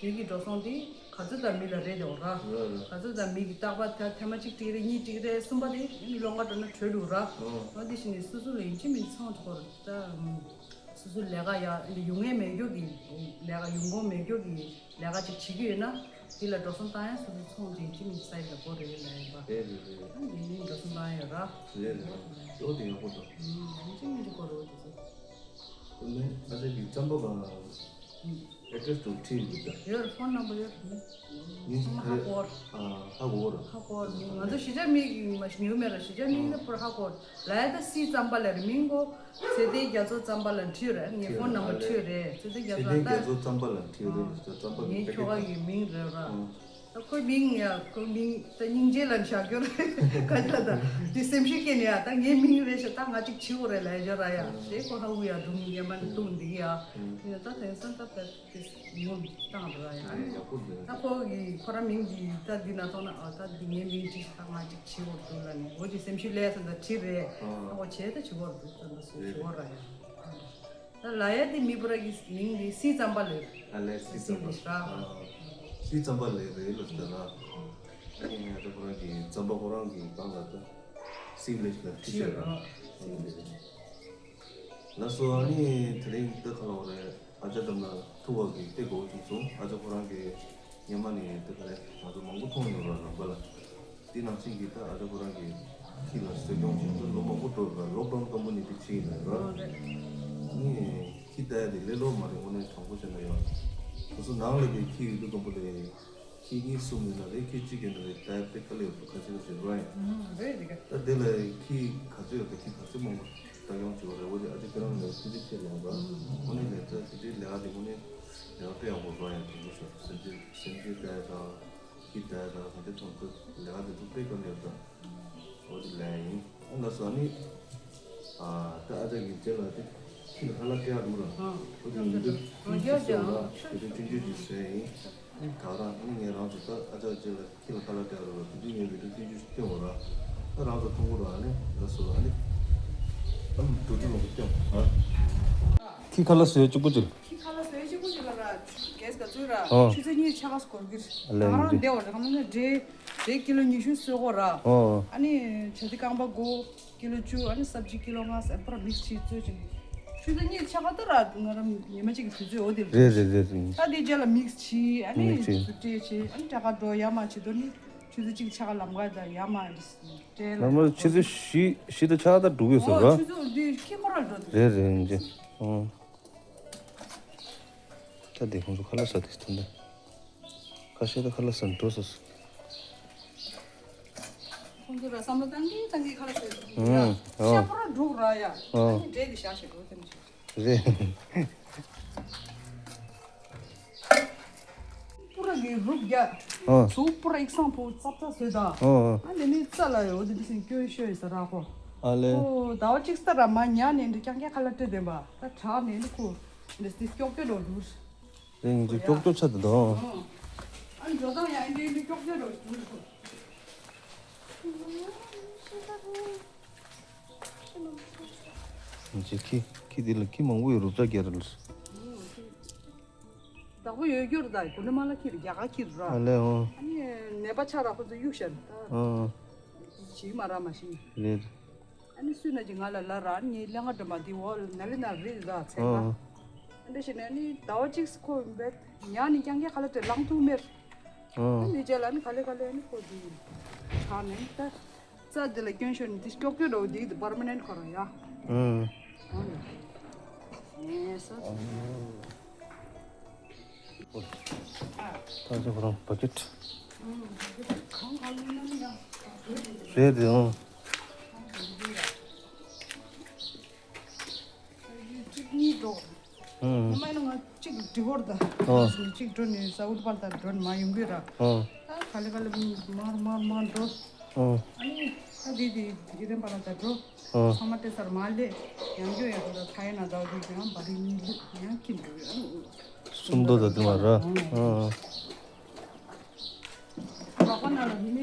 དེ་གི་འགྲོ་སོང་དེ་ག་ཚོད་ད་མི་ལ་རེ་དེ་འོ་ར། ག་ཚོད་ད་མི་གི་རྟག་པར་ད་ཐེངས་མ་གཅིག་སྤྲད་རེད། གཉིས་སྤྲད་རེད། གསུམ་པ་དེ་ཨ་ནི་སློང་ག་འགྲོ་ན་གྲོལ་འགྲོ་ར། འོ་དེ་བཞིན་ནི་སོ་སོ་ལ་ཡིན་གཅིག་མིན་གཅིག་ཚོང་དེ་དགོས་རེད་ད། སོ་སོའི་ལས་ཀ་ཡ་ཡོང་ངེས་མེད་རྒྱུ་གི་ལས་ཀ་ཡོང་ཁུངས་མེད་རྒྱུ་གི་ལས་ཀ་ཅིག་བྱེད་ཀྱི་ཡོད་ན་དེ་ལ་འགྲོ་སོང་བཏང་ཡ་སོ་སོའི་ཚོང་དེ་གཅིག་མིན་གཅིག་ཡག་པོ་རེད་ལབ་ཡིན་པ། རེད་རེད་རེད། ཨ་ནི་ནི་འགྲོ་སོང་བཏང་ཡ་ཡོད་ར། རེད་རེད། ཨོ་དེ་ཡག་པོ་འདུག་ཨ་ནི་གཅིག་མིན་གཅིག་སྐོར་རོགས་དེ་ཚོ། དེ་ནས་ཨ་ཅག་གི་རྩམ་པ་གང་། ཨེ་ཌི་རེ་སི་དུ་བྲིས་འདུག་ད། ཡོད་རེད། ཕོན་ནམ་བར་ཡོད་རེད། ངས་ཚང་མ་ཧ་གོ་བ་རེད། ཨ་ཧ་གོ་བ་རེད། ཧ་གོ་བ་རེད། ང་ཚོ་གཞིས་ཆགས་མི་མ་ཉུང་མེད་ར། གཞིས་ཆགས་མི་ནི་པུར་ཧ་གོ་བ་རེད། ལ་ཡ་ད་སི་རྩམ་པ་ལ་རེད། མིང་གོ་ཚེ་བརྟན་རྒྱ་མཚོ་རྩམ་པ་ལ་བྲིས་རེད། ངས་ཕོན་ནམ་བར་བྲིས་རེད། ཚེ་བརྟན་རྒྱ་མཚོ་ད། ཚེ་བརྟན་རྒྱ་མཚོ་རྩམ་པ་ལ་བྲིས་རེད། ཨ་རྩམ་པ་ངའི་ཁྱོ་ག་གི་མིང་རེད་ར། ཨ། ད་ཁོའི་མིང་ཡ་ཁོའི་མིང་ད་སྙིང་རྗེ་ལ་བཞག་རྒྱུ་རེད། ཁ་ཆ་ད་དེ་སེམས་ཤུགས་སྐྱེས་ནས་ཡ་ད་ངའི་མིང་རེད་ཤག་ད་ང་ཅིག་བྱེད་དགོས་རེད་ལབ་ཡ་ར་ཡ། ཞེས་ཁོ་ཧ་གོ་ཡ་སྒྲུང་ཉན་པ་ནི་བཏུང་འདི་ཡ། ཨ་ད་དེང་སང་ད་ད་དེ་ངོ་བཏང་ར་ཡ། ཨ་ནི་ཡག་པོ་འདུག་ད་ཁོ་གི་ཁོ་རང་མིང་འདི་ད་འདི་ན་ཐོག་ན་ཨ་ད་འདི་ངའི་མིང་ཅིག་ད་ང་ཅིག་བྱེད་དགོས་འདུག་ལབ་ནས་འོ་ཅིག་སེམས་ཤུགས་སླེབས་སོང་ད་བྲིས་རེད། ཨ་ཨ་ཁོ་བྱས་ད་བྱེད་དགོས་འདུག་ད་ད་སུ་བྱེད་དགོས་ར་ཡ། ད་ལ་ཡ་དེ་མི་བུ་ར་གི་མིང་དེ་སི་རྩམ་པ་ལེ། ཨ་ལས་སི་རྩམ་པ། སི་ར། ཨ། སི་རྩམ་པ་ལེ་རེད་ལབ་ད་ར། ཨ་ནི་ང་ཚོ་ཁོ་རང་གི་རྩམ་པ་ཁོ་རང་གི་སྒང་ལ་ད་སི་ལེ་ལ་བྲིས་ཤག་ར། ཨ་ནི་ལགས་སོ། ཨ་ནི་དེ་རིང་ད་ག་ལ་བ་རེད། ཨ་ཅག་འགྲམ་ལ་ཐུག་པ་གི་དཔེ་དགའ་བོ་བྱུང་སོང་། ཨ་ཅག་ཁོ་རང་གི་སྔོན་མ་ནས་དེ་ག་རེད་ང་ཚོ་མང་པོ་མཐོང་ཡོད་ར་ལམ་ཁ་ལ། དེ་ནང་བཞིན་གྱི་ད་ཨ་ཅག་ཁོ་རང་གི་ཁྱི་ལ་གསོ་སྐྱོང་བྱེད་དུས་ལོ་མང་པོ་འགྲོ་ར། ལོག་ཌའུན་དང་པོ་ནས་དེ་བྱས་ཡིན་ར། ཨ་ནི་ཁྱི་ལྟ་ཡ་དེ་ལས་སླ་པོ་མ་རེད། དངོས་གནས་དྲང་པོ་བཤད་ན་ཡང་སོ་སོ་ནང་ལ་གི་ཁྱི་ཡོད་དུས་དང་པོ་ལས་ཁྱི་གཉིས་གསུམ་ཡོད་ན་རེད། ཁྱི་གཅིག་ཡོད་ན་རེད། ལྟ་ཡ་དཔེ་དཀའ་ལས་ཡོད་འདུག་ཁ་ཤས་ཁ་ཤས་ར་ཡིན། རེད་དེ་ག་ད་དེ་ལ་ཁྱི་ག་ཚོད་ཡོད་ད། ཁྱི་ག་ཚོད་མང་པོ་ལྟ་སྐྱོང་བྱེད་པ་རེད། འོ་དེ་ཨ་ཅག་ཁྱེད་རང་ལ་ཐུགས་རྗེ་ཆེ་ལབ་ར། དངོས་གནས་ལས་ད་དེ་འདྲའི་ལས་ཀ་དེ་དངོས་གནས་ལས་ཀ་དཔེ་ཡག་པོ་ར་ཡིན། དྲང་པོ་བཤད་སེམས་ཅན་སེམས་ཅན་ལྟ་ཡ་དང་། ཁྱི་ལྟ་ཡ་དང་ག་འདྲ་མཐོང་ཐུབ་ལས་ཀ་དེ་ཚོ་དཔེ་དཀའ་ལས་ཡོད་ད། འོ་དེ་ལས་ཡིན། ཨ་ལགས་སོ། ཨ་ནི་ཨ་ད་ཨ་ཅག་གི་རྗེས་ལ་དེ་ཁྱི་ལ་ཁ་ལག་སྤྲད་ཡ་འདུག་ར། ཨ་འོ་དེ་ཡིན་དུས་ཁྱི་ལ་སྤྲད་ཡ་འདུག་ར། དེ་དུས་སྤྲིན་ཆུ་ཅིག་བཟོས་ཡིན། ད་རང་ཨ་ནི་ངས་རང་ཚོ་ད་ཨ་ཅག་རྗེས་ལ་ཁྱི་ལ་ཁ་ལག་སྤྲད་ཡ་ར་དེ་དུས་ངས་བི་ཌིའོ་སྤྲིན་ཆུ་ཞིག་སྟོན་འོ་ར། ད་རང་ཚོ་མཐོང་གི་ར། ཨ་ནི་ལགས་སོ། ཨ་ནི་ཨམ་འགྲོ་དུས་མང་པོ་སྟོན་ཨ། ཁྱི་ཁ་ལག་བཟོས་གཅིག་པུ་ཅིག་ཁྱི་ཁ་ལག་བཟོས་གཅིག་པུ་ཅིག་ལ་ར་གེས་ག་ཚོད་ར། ཨ། ཆུ་ཚོད་གཉིས་ཆ་ག་སྐོར་གྱི་ཨ་ལས་ང་རང་འདི་འདེ་བ་ར་གང་ན་འདྲེ་འདྲེ་ཀི་ལོ་ཉི་ཤུ་བཟོས་གོ་ར། ཨ། ཨ་ནི་བྱ་དེ་རྐང་པ་དགུ་ཀི་ལོ་བཅུ། ཨ་ནི་སབ་ཇི་ཀི་ལོ་ལྔ་ཟེར་པར་མིག་སི་བྱས་བཟོས་ཅིག་ཆུ་ཚོད་གཉིས་ཆ་ག་ད་ར་ང་རང་ཉི་མ་གཅིག་གི་དུས་ཚོད་འོ་དེ་རེད་རེད་རེད་རེད། ད་དེ་རྗེས་ལ་མིག་སི་བྱས་ཨ་ནི་མིག་སི་བྱས་བཟོ་སྤྲད་བྱས་ཨ་ནི་ཏྲ་ཀ་འགྲོ་ཡ་མ་བྱེད་དོ་ནི་ཆུ་ཚོད་གཅིག་ཆ་ག་ལམ་ཁ་ད་ཡ་མ་སྤྲད་ལ། ལམ་ཁ་ཆུ་ཚོད་བཞི་བཞི་ད་ཆ་ག་ད་འགྲོ་གི་ཡོད་ས་ར། ཆུ་ཚོད་དེ་ཁྱི་ཁོ་ར་འགྲོ་དེ་རེད་རེད་འཇེ། ཨང་། ད་དེ་ཁོང་ཚོ་ཁ་ལག་ཟ་དེ་ཐུང་ད། ཁ་ཤས་ད་ཁ་ལག་ཟ་འགྲོ་སོང་། ཁོང་ཚོ་ར་བསམ་བློ་བཏང་གིན་བཏང་གིན་ཁ་ལག་ཟ་ཡ། ཤ་པོ་ར་འགྲོ་ར་ཡ། ཨ་ནི་འབྲས་དེ་བཞག་བཞག་འགྲོ་ཐེངས་ཤིག་རེད། པུ་ར་གི་རུབ་རྒྱ། ཨ། གཟུགས་པུ་ར་ཡིག་སང་ཕོ་ཙབ་ཙབ་བཟོས་ད། ཨ་ཨ། ཨ་ནི་ནི་རྩ་ལ་ཡོད་དེ་འདི་སེང་སྐྱོ་ཤོས་ཡིན་ས་ར་ཁོ། ཨ་ལེ། ཨོ་ཟླ་བ་གཅིག་ས་ར་མ་ཉལ་ནས་འདི་རྐྱང་རྐྱང་ཁ་ལག་སྤྲད་བསྡད་པ། ད་དྲག་ནས་ནི་ཁོ་འདི་སི་སྐྱོག་སྐྱོ་འགྲོ་འདུག་རེད་ངེས་ཀྱི་ཀྱོག་ཀྱོག་ཆ་དེ་དང་། ཨ་འགྲོ་སྟངས་ཡང་འདི་འདི་ཀྱོག་ཀྱོག་རོ་འདུག་ཁོ། ངེས་ཀྱི་ཁྱི་ཁྱི་འདི་ལ་ཁྱི་མང་པོ་ཡོད་རུབ་ཆ་རྒྱལ་རེད། བདག་པོ་ཡོད་རྒྱུ་རེད་ད་གུ་ལི་མ་ལ་ཁྱི་རེད་རྒྱ་གར་ཁྱི་རེད་ར། ཨ་ལེ་ཨོ། ཨ་ནི་ནད་པ་ཆགས་ར་ཁོ་ཚོ་གཡུག་ཤར་ད། ཨོ། བྱིས་མ་ར་མ་ཤི། རེད། ཨ་ནི་སུས་ན་ཅིག་ང་ལ་ལ་ར་ཨ་ནི་ངའི་ཀླད་ཀ་འདྲ་མ་འདི་འོག་ལ་ན་ལི་ན་རི་ལ་ཚན་པ། ཨོ། ཨ་འདྲ་ཞིག་ནས་ཨ་ནི་ཟླ་བ་གཅིག་ཁོ་བས་ཉག་ནི་རྐྱང་རྐྱང་ཁ་ལ་དེ་ལངས་ཐུབ་མེད། ཨོ། ཨ་ནི་རྗེས་ལ་ཨ་ནི་ག་ལེ་ག་ལེ་ཨ་ནི་ཁོ་འདི་ཆགས་ནས་ད་རྩ་འདི་ལ་སྐྱོན་ཤོར་ནས་དེ་སྐྱོག་སྐྱོག་འདྲ་བོ་འདི་འདི་པར་མ་ནན་ཁོ་ར་ཡ། ཨོ། ཨོ་ཡ། ངས་ས། ད་ཚོ་ཁོ་རང་བ་ཀེ་ཊི། རེད་དེ་ཨང་། གཅིག་གཉིས་འགྲོ། ཨང་། ངོ་མ་ཡིན་ན་ང་གཅིག་འགྲིག་གོ་ར་ད། ཨང་། གཅིག་འགྲོ་ནས་ས་འུ་ཏུ་པར་དང་འགྲོ་ནས་མ་ཡོང་གི་ར། ཨང་། ད་ག་ལེ་ག་ལེ་མར་མར་མར་འགྲོ། ཨང་། ཨ་ནི་ད་དེ་དེ་དེ་རིམ་པ་ལ་ད་འགྲོ། ཨང་། ཚང་མ་དེ་སར་མ་ལས་ཡང་འགྱོ་ཡང་ད་ཐ་ཡ་ན་ད་དེ་ཡང་བ་རི་གཉིས་ལུག་ཡང་ཁྱིམ་འགྲོ་ཡོད། སུམ་མདོ་ད་དེ་མ་ར། ཨང་། ཨང་།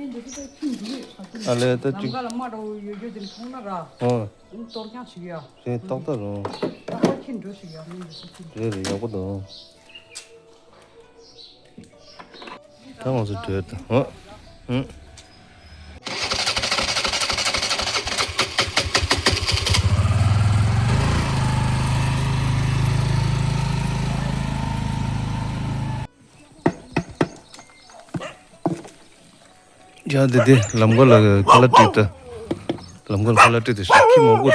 ཨ་ལས་ད་ཅིག་ལམ་ཁ་ལ་དམའ་འདྲ་བོ་ཡོད་རྒྱུ་དེ་མཐོང་ན་ར། ཨོ། གཏོར་རྐྱང་ཞིག་ཡ། རེད་ཏག་ཏག་རུང་། ཏག་ཏག་ཁྱི་འགྲོ་ཞིག་ཡ་མི་འདི་སུ་ཁྱི། རེད་རེད་ཡག་པོ་འདུག་ད་ང་ཚོ་བྲོས་ཏེ་ཨོ། ཨུ། ཡ་དེ་དེ་ལམ་ཁ་ལ་ཁ་ལག་སྤྲད་ད། ལམ་ཁ་ལ་ཁ་ལག་སྤྲད་དེ་ཤག་ཁྱི་མང་པོ།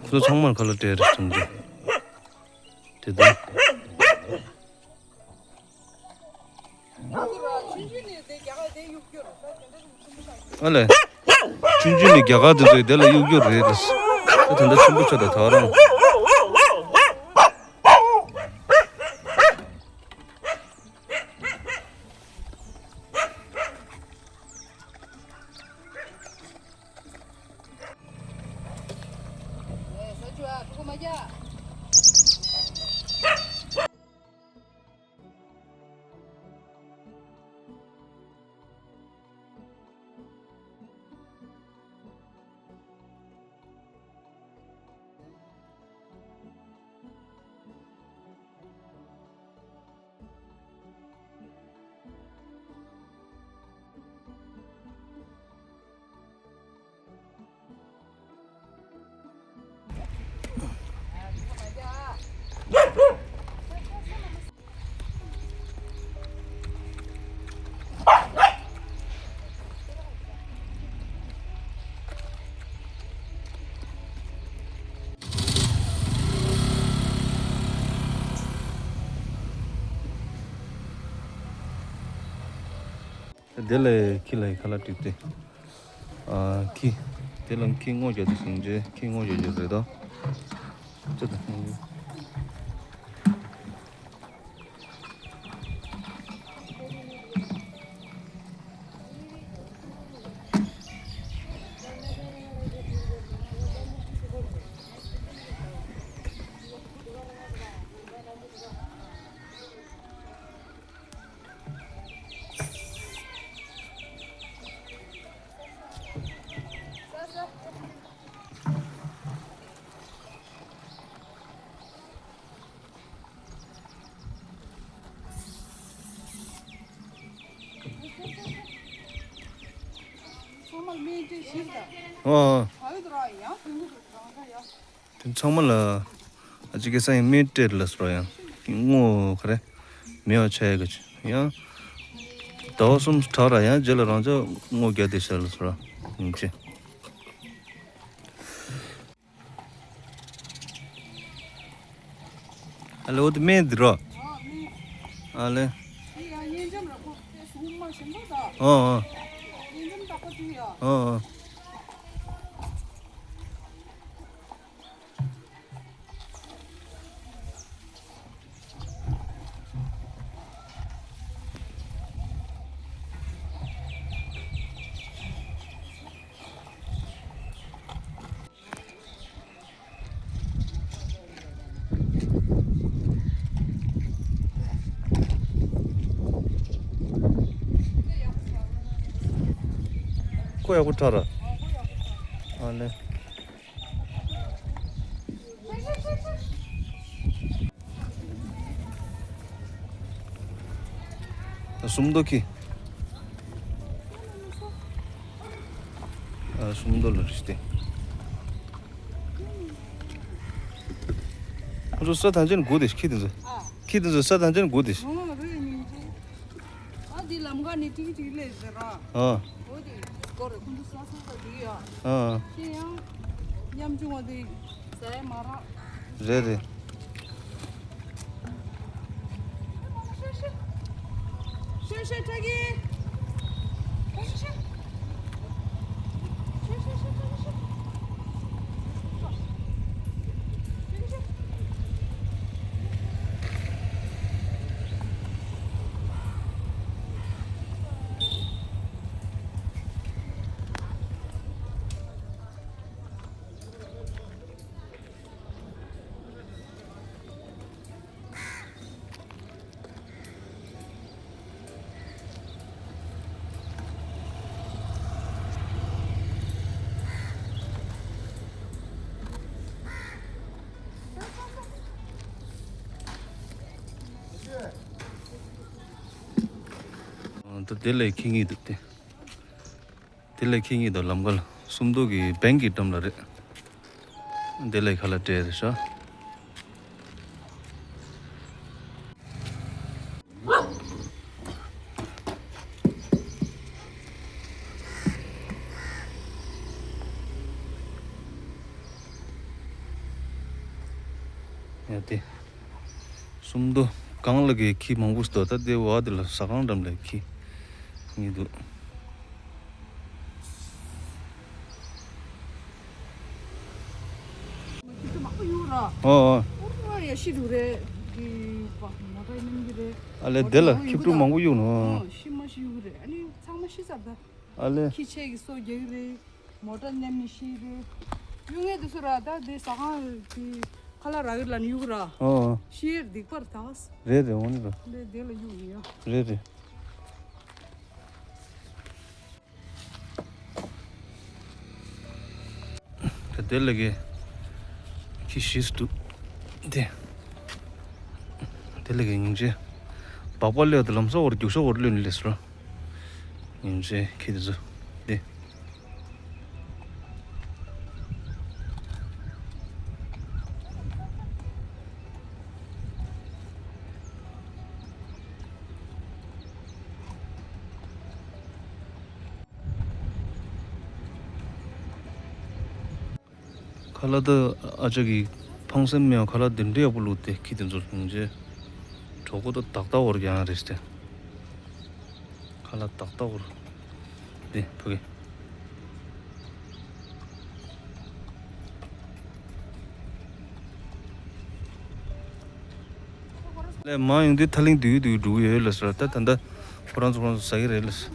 ཁོ་ཚོ་ཚང་མར་ཁ་ལག་སྤྲད་རེད་བསམ་གྱི། དེ་དེ། ཨ་ལས། ཆུང་ཆུང་ནས་རྒྱ་གར་དེ་ཚོས་དེ་ལ་གཡུག་རྒྱུ་རེད་ལ། ད་དེ་འདྲ་ཆེན་པོ་ཆགས་ད་ད་རང་། དེ་ལས་ཁྱི་ལ་ཁ་ལག་སྤྲད་དེ། ཨ། ཁྱི། དེ་ལ་ཁྱི་སྔོ་རྒྱག་དུས་སོང་རྗེས་ཁྱི་སྔོ་རྒྱག་རྒྱུ་རེད་དོ། ཅི་ད། ཚང་མ་སྨན་སྤྲད་ཞིབ་དང་། ཨོ། བ་ཡོད་ར་ཡང་དོན་གུ་དང་འདྲ་ཡ། དེ་ཚང་མ་ལ་ཨ་ཅི་སྐད་ས་ཡིན་སྨན་སྤྲད་ལ་སོ་ཡང་སྔོ་ག་རེ་མེད་པ་ཆ་ཡ་གི་ཡང་ཟླ་བ་གསུམ་དྲག་ར་ཡང་རྗེས་ལ་རང་ཅག་སྔོ་རྒྱག་དེ་བྱ་ལ་སོ་ཡིན་ཅི། ཨ་ལེ་འོ་དེ་སྨན་འདི་རོ། ཨ་ལེ། ཨོ་ཨོ། ཨོ་ཨོ། ཁོ་ཡག་པོ་ཁྲ་ར། ཨ་ལེ། སུམ་མདོ་ཁྱི། ཨ། སུམ་མདོ་ལ་རིས་ཏེ། ཁོ་ཚོ་ས་ཐམས་ཅད་ནས་སྒུག་དེ་ཁྱི་དེ་ཚོ། ཁྱི་དེ་ཚོ་ས་ཐམས་ཅད་ནས་སྒུག་དེ། ཨ། འདི་ལམ་ཁ་ནས་ཏིག་ཏིག་ལས་ཟེར་ར། ཨ། འོ་དེ་སྐོར་རེ་ཁོང་ཚོ་ས་ས་ས་འགྲིག་ཡ། ཨ། ཁྱེད་ཡང་ཉམ་ཆུང་བ་དེ་ཟ་ཡ་མ་རག་རེད་རེད། ད་དེ་ལས་ཁྱི་གཉིས་འདུག་སྟེ། དེ་ལས་ཁྱི་གཉིས་དང་ལམ་ཁ་ལ་སུམ་མདོ་གི་བེང་གི་འགྲམ་ལ་རེད། དེ་ལས་ཁ་ལག་སྤྲད་རེད་ཤག་ཡ་དེ། སུམ་མདོ། གང་ལ་གི་ཁྱི་མང་པོ་ཞིག་འདུག་ད་དེ་བ་དེ་ལ་ཟ་ཁང་འགྲམ་ལ་ཁྱི་གཉིས་འདུག་ཁྱི་ཕྲུག་མང་པོ་ཡོད་ར། ཨོ་ཨོ། ཨོ་ཡ་ཤི་འདུག་རེད། གི་བ་མོ་ཊ་ཡིན་གི་རེད། ཨ་ལེ་དེ་ལ་ཁྱི་ཕྲུག་མང་པོ་གཡུག་ནོ། ཨོ་ཤི་མ་ཤི་གཡུག་རེད། ཨ་ནི་ཚང་མ་ཤི་ཚར་ད། ཨ་ལེ། ཁྱི་ཆས་ཀྱི་སོ་རྒྱག་གི་རེད། མོ་ཊ་མནན་ནས་ཤི་རེད། གཡུག་ངེས་དེ་ཚོ་ར་ད་དེ་ཟ་ཁང་གི་ཁ་ལག་རག་གི་ལ་ནི་གཡུག་ར། ཨོ། ཤི་ཡེར་སྡིག་པར་ཐག་རེད་རེད། འོ་ནི་ར། དེ་དེ་ལ་གཡུག་ཡོད། རེད་རེད། དེ་ལ་གི་ཁྱི་ཤི་སྟུ། དེ་དེ་ལ་གི་སྙིང་རྗེ། སྦག་སྦག་ལས་དུ་ལམ་སང་བར་རྒྱུག་ཤོག་བར་ལོན་ལས་སོ། སྙིང་རྗེ་ཁྱི་དེ་ཚོ། དེ། ཁ་ལག་ད་ཨ་ཅག་གིས་ཕངས་སེམས་མེད་པ་ཁ་ལག་དེ་འདྲ་ཡག་པོ་བླུགས་ཏེ་ཁྱི་དེ་ཚོར་སྙིང་རྗེ། གྲོད་ཁོག་ད་ཏག་ཏག་འོར་ཀྱང་རེད་དེ། ཁ་ལག་ཏག་ཏག་འོར། དེ་ཕ་གི། ལས་མང་ཡོང་དུས་ཐ་ལིང་དུས་དུས་འགྲོ་གི་ཡོད་ལ་ཟེར། ད་ད་ལྟ་ཁོ་རང་ཚོ་ཁོ་རང་ཚོ་ཟ་གི་རེད་ལ་ཟེར།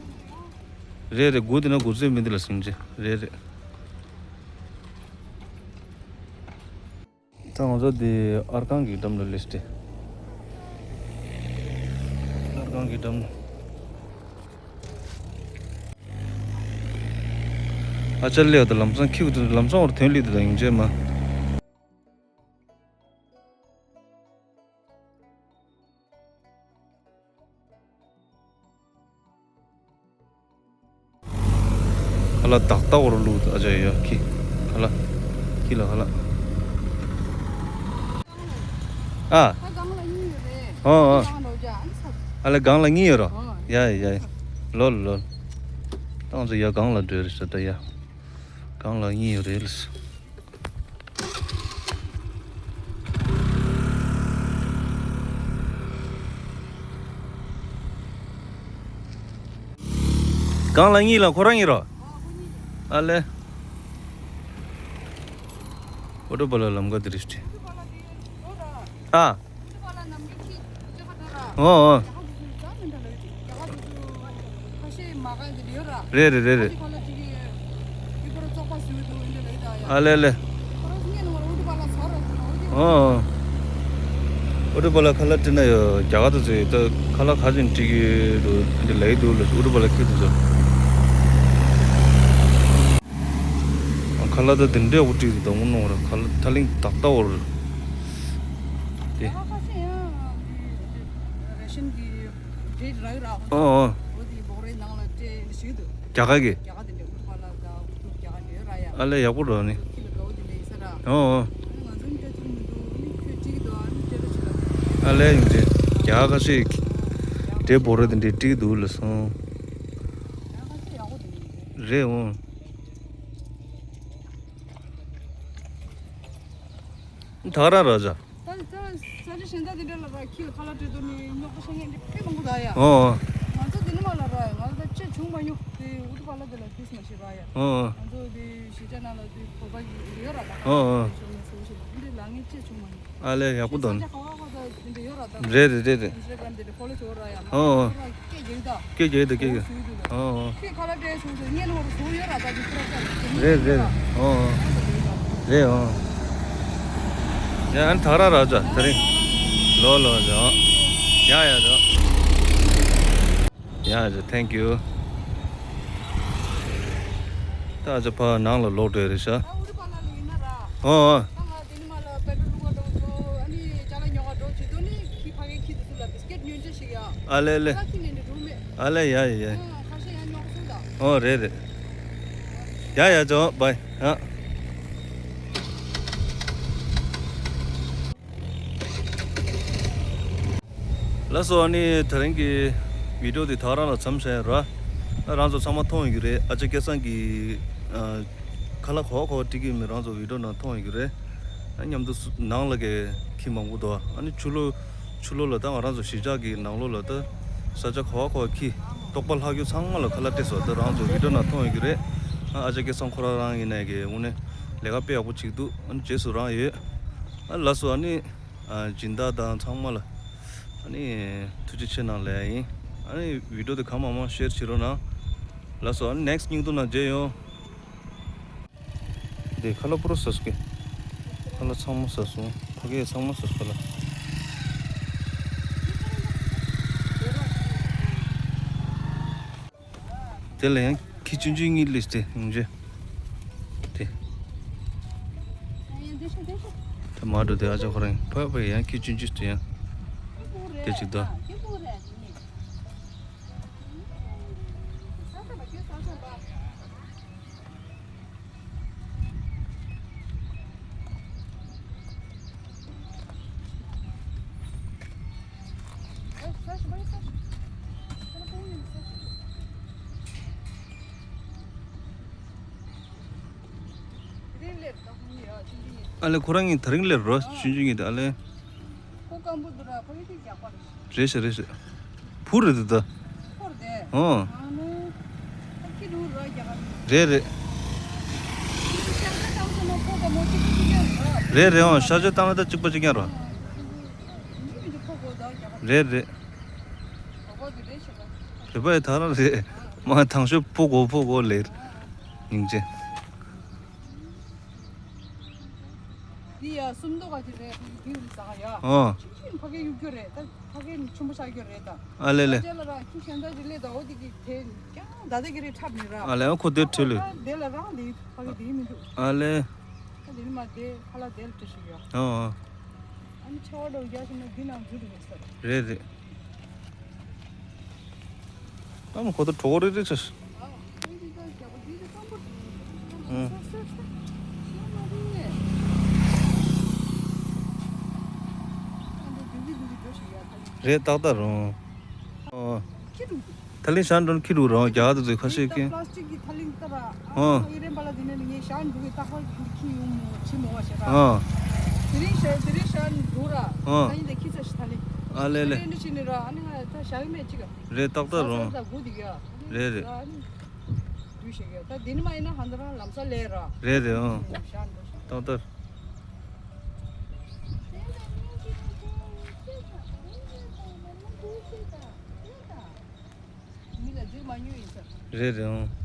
རེད་རེད། སྒོ་དེ་ན་སྒོ་རྩིས་མི་འདུག་ལ་སེང་ཅི་རེད་རེད། ད་ང་ཚོ་དེ་ཨར་ཁང་གི་འགྲམ་ལ་སླེབས་ཏེ། ཨར་ཁང་གི་འགྲམ་ལ། ཨ་ཅག་ལས་ད་ལམ་སང་ཁྱིའུ་དེ་ལམ་སང་བར་ཐོན་ལི་དེ་དང་ཡིན་ཅེ་མ། ཁ་ལག་ཏག་ཏག་འོར་བླུགས། ཨ་ཅག་ཡོད་ཁྱི། ཁ་ལག་ཁྱི་ལ་ཁ་ལག་ཨ། ཨོ་ཨོ། ཨ་ལེ་སྒང་ལ་གཉིས་ཡོད་རོ། ཡ་ཡ་ཡ། ལོ་ལོ། ཏང་ཚོ་ཡ་སྒང་ལ་འགྲོ་རེད་ཟེར་ད་ཡ། སྒང་ལ་གཉིས་ཡོད་རེད་ལ། སྒང་ལ་གཉིས་ལ་ཁོ་རང་ཡིན་རོ། ཨ་ལེ། ཨོ་ཏོ་པ་ལ་ལམ་ཀ་དེ་རེད། ཨ། ཨོ་ཨོ། རེད་རེད་རེད་རེད། ཨ་ལེ་ལེ། ཨོ་ཨོ། ཨོ་ཏོ་པ་ལ་ཁ་ལག་སྤྲད་ན་ཡོད། རྒྱ་གར་དུ་ཚོས་ད་ཁ་ལག་ག་ཚོད་སྤྲད་ཀྱི་འདུག་འདི་ལས་འདུག་ལ། ཨོ་ཏོ་པ་ལ་ཁྱི་དུ་ཚོ། ཁ་ལག་ད་དེ་འདྲའི་འུ་ཁྲིད་དུ་དང་མོ་ནོར་ཁ་ལག་ཐ་ལིང་ཏག་ཏག་འོར། དེ། རེ་ཤན་གྱི་རེད་རག་རག་ཨོ་ཨོ། འོ་དེ་འབོག་རའི་ནང་ལ་སྤྲད་ཞིག་འདུག་རྒྱ་གར་གྱི། རྒྱ་གར་དེ་འདྲ་ཨུ་པ་ལ་ད་ཨུ་ཐུག་རྒྱ་གར་འདྲ་ཡོད་ར་ཡ། ཨ་ལེ་ཡག་པོ་རོ་ནི། ཁྱི་ལ་དགའ་བོ་དེ་འདྲ་ཡིན་ས་ར། ཨོ་ཨོ། ང་ཚོ་འདྲ་ཐུག་མི་འདུག་ནི་ཁྱོད་འགྲིག་འདུག་ཨ་ནི་སྤྲད་རོགས་བྱེད་ལ། ཨ་ལེ་ཡིན་ཏེ། རྒྱ་གར་ཁ་ཤས་འདྲའི་འབོག་ར་དེ་འདྲའི་འགྲིག་འདུག་ལ་སོང་། རྒྱ་གར་ཁ་ཤས་ཡག་པོ་དེ་འདྲ་རེད། ཨོ། ད་རང་ར་ཇ། ད་ད་ས་ཆ་གཞན་དག་དེ་འདྲ་ལ་ར་ཁྱི་ལ་ཁ་ལག་སྤྲད་དོ་ནི་རྙོག་པ་ཤེས་མཁན་དེ་དཔེ་མང་པོ་འདུག་ཡ། ཨོ། ང་ཚོ་དེ་ནི་མ་ལ་ར་ང་ཚོ་ད་ཅི་བྱུང་མ་མྱོང་དེ་ཨུ་ཏུ་པ་ལ་དེ་ལ་དེ་སུ་མ་ཤེས་ར་ཡ། ཨོ། ང་ཚོ་དེ་གཞིས་ཆགས་ནང་ལ་དེ་བོད་པ་གི་ཡོད་ར་ད་ཨོ་ཨོ། ཤོག་ནས་སུ་ཤེས་དེ་འདྲ་ལ་ངས་ཅི་བྱུང་མ་མྱོང་། ཨ་ལས་ཡག་པོ་དང་། རེད་རེད་རེད་རེད། ཨོ་ཨོ། སྐད་རྒྱག་དང་སྐད་རྒྱག་དང་སྐད་རྒྱག་ཨོ་ཨོ། རེད་རེད། ཨོ་ཨོ། རེད་ཨོ། ཡ་ཨན་ཐག་ར་ར་ཅོ་དེ་རིང་། ལོ་ལོ་ལོ། ཡ་ཡ་ལོ། ཡ་ཅོ་thank you། ད་ཅོ་ཕ་ནང་ལ་ལོག་འགྲོ་རེད་ཤག་ཨོ་ཨོ། ཨ་ལེ་ལེ། ཨ་ལེ་ཡ་ཡ་ཡ། ཨོ་རེད་རེད། ཡ་ཡ་ཅོ་བའི་ཨ། ལགས་སོ། ཨ་ནི་དེ་རིང་གི་བི་ཌིའོ་འདི་ད་རང་ལ་མཚམས་བཞག་ཡ་ར། ཨ་རང་ཚོ་ཚང་མ་མཐོང་ཡོད་ཀྱི་རེད། ཨ་ཅག་སྐལ་བཟང་གི་ཨ་ཁ་ལག་ག་བ་ག་བ་སྤྲད་ཀྱི་མེད་རང་ཚོ་བི་ཌིའོ་ནང་མཐོང་ཡོད་ཀྱི་རེད། ཨ་མཉམ་དུ་སུ་ནང་ལ་གི་ཁྱི་མང་པོ་འདུག་ཨ་ནི་ཆུ་ལོག་ཆུ་ལོག་ལ་ད་ང་རང་ཚོ་གཞིས་ཆགས་ཀྱི་ནང་ལོགས་ལ་ད་ས་ཆ་ག་བ་ག་བ་ཁྱི་ལྟོགས་པ་ལྷག་རྒྱུ་ཚང་མ་ལ་ཁ་ལག་སྤྲད་སོང་། ད་རང་ཚོ་བི་ཌིའོ་ནང་མཐོང་ཡོད་ཀྱི་རེད། ཨ་ཨ་ཅག་སྐལ་བཟང་ཁོ་རང་རང་ཡིན་ནའི་གི་དངོས་གནས་ལས་ཀ་དཔེ་ཡག་པོ་བྱེད་ཀྱི་འདུག་ཨ་ནི་རྗེས་སུ་རང་ཡོད། ཨ་ལགས་སོ། ཨ་ནི་ཨ་སྦྱིན་བདག་དང་ཚང་མ་ལ་ཨ་ནི་ཐུགས་རྗེ་ཆེ་གནང་ལབ་ཡ་ཡིན། ཨ་ནི་བི་ཌིའོ་དེ་གང་མང་མང་ཤེར་བྱེད་རོགས་གནང་། ལགས་སོ། ཨ་ནི་ནེགསི་ཊི་བརྙན་ཐུང་ནང་མཇལ་ཡོང་། དེ་ཁ་ལག་པུ་ར་ཟ་སོང་གི། ཁ་ལག་ཚང་མ་ཟ་སོང་། ཕ་གིར་ཚང་མ་ཟ་སོང་ཁ་ལག། དེ་ལ་ཡང་ཁྱི་ཆུང་ཆུང་གཉིས་སླེབས་ཏེ་ཡོང་རྗེས། དེ། དེ་མ་འགྲོ་དེ་ཨ་ཅག་ཁོ་རང་ཕ་ཕ་ཡང་ཁྱི་ཆུང་ཆུང་དེ་ཡང་། དེ་ཅིག་ད། ཨ་ལེ་ཁོ་རང་གཉིས་དེ་རིང་སླེབས་རོ་ཆུང་ཆུང་གཉིས་དེ་ཨ་ལེ། ཁོ་སྐམ་པོ་འདུག་ར་ཕ་གི་ཅིག་རྒྱག་པ་རེད། རེད་ཤག་རེད་ཤག་བུ་རེད་འདུག་ད། ཧོར་དེ། ཨོ། ཨ་ནི། ཁྱི་རུ་ར་རྒྱག་ག་རེད། རེད་རེད། ཤ་ཚ་བཏང་སོང་ན་ཁོ་ག་མོ་གཅིག་པུ་གཅིག་རྐྱང་ར། རེད་རེད། ཨོ་ཤ་ཚ་བཏང་ན་ད་གཅིག་པ་གཅིག་རྐྱང་ར། མི་མི་འདི་ཁོ་གོ་ད་རྒྱག་ག་རེད། རེད་རེད། གོ་གོ་དེ་རེད་ཤག་ག་བོད་པ་ཡི་ཐ་ར་རེད། མ་དང་ཤོས་ཕོ་གོ་ཕོ་གོ་ལེར། སྙིང་རྗེ། འདི་ཡ་སུམ་མདོ་ག་ཅིག་རེད། ཕ་གི་རུ་ཟ་ག་ཡ། ཨོ། ཆུང་ཆུང་ཕ་གི་གཡུག་རྒྱུ་རེད་ད། ཕ་གི་ཆུང་པོ་ཆགས་རྒྱུ་རེད་ད། ཨ་ལེ་ལེ། ས་ཆ་ལ་ར་ཁྱི་གཞན་དག་ཅིག་སླེབས་ད་འོ་དེ་གི་དེ་ཀྱང་ད་ལྟ་གི་རེད་འཁྲབ་ནི་ར། ཨ་ལེ་ཨ་ཁོ་དེ་ཁྲིད་ལུས། ད་དེ་ལ་རང་དེ་ཕ་གི་དེ་མི་འདུག་ཨ་ལེ། ད་དེ་ནི་མ་དེ་ཁ་ལག་དེ་ལ་སྤྲད་ཞིག་ཡོད། ཨོ་ཨོ། ཨ་ནི་ཆེ་བ་འདྲ་བོ་རྒྱག་ཤེས་ན་འདི་ནང་འཛུལ་འགྲོ་གི་ས་རེད། རེད་རེད། ཨ་མ་ཁོ་ད་གྲོགས་རེ་རེ་ཆ། ཨང་། རེད་ཏག་ཏག་རུང་། ཨོ། ཐ་ལིང་ཤང་འགྲོ་ཁྱི་རུ་རང་རྒྱ་གར་དུ་ཁ་ཤས་ཀྱིས། ཨོ། ཨ་ལེ་ལེ། རེད་ཏག་ཏག་རུང་། རེད་རེད། ཨ་ནི་ང་ད་ཞག་མེད་ཅིག་རེད་ཏག་ཏག་རུང་། རེད་རེད། ཨང་། ཏག་ཏག་རེད་རེད། ཨང་།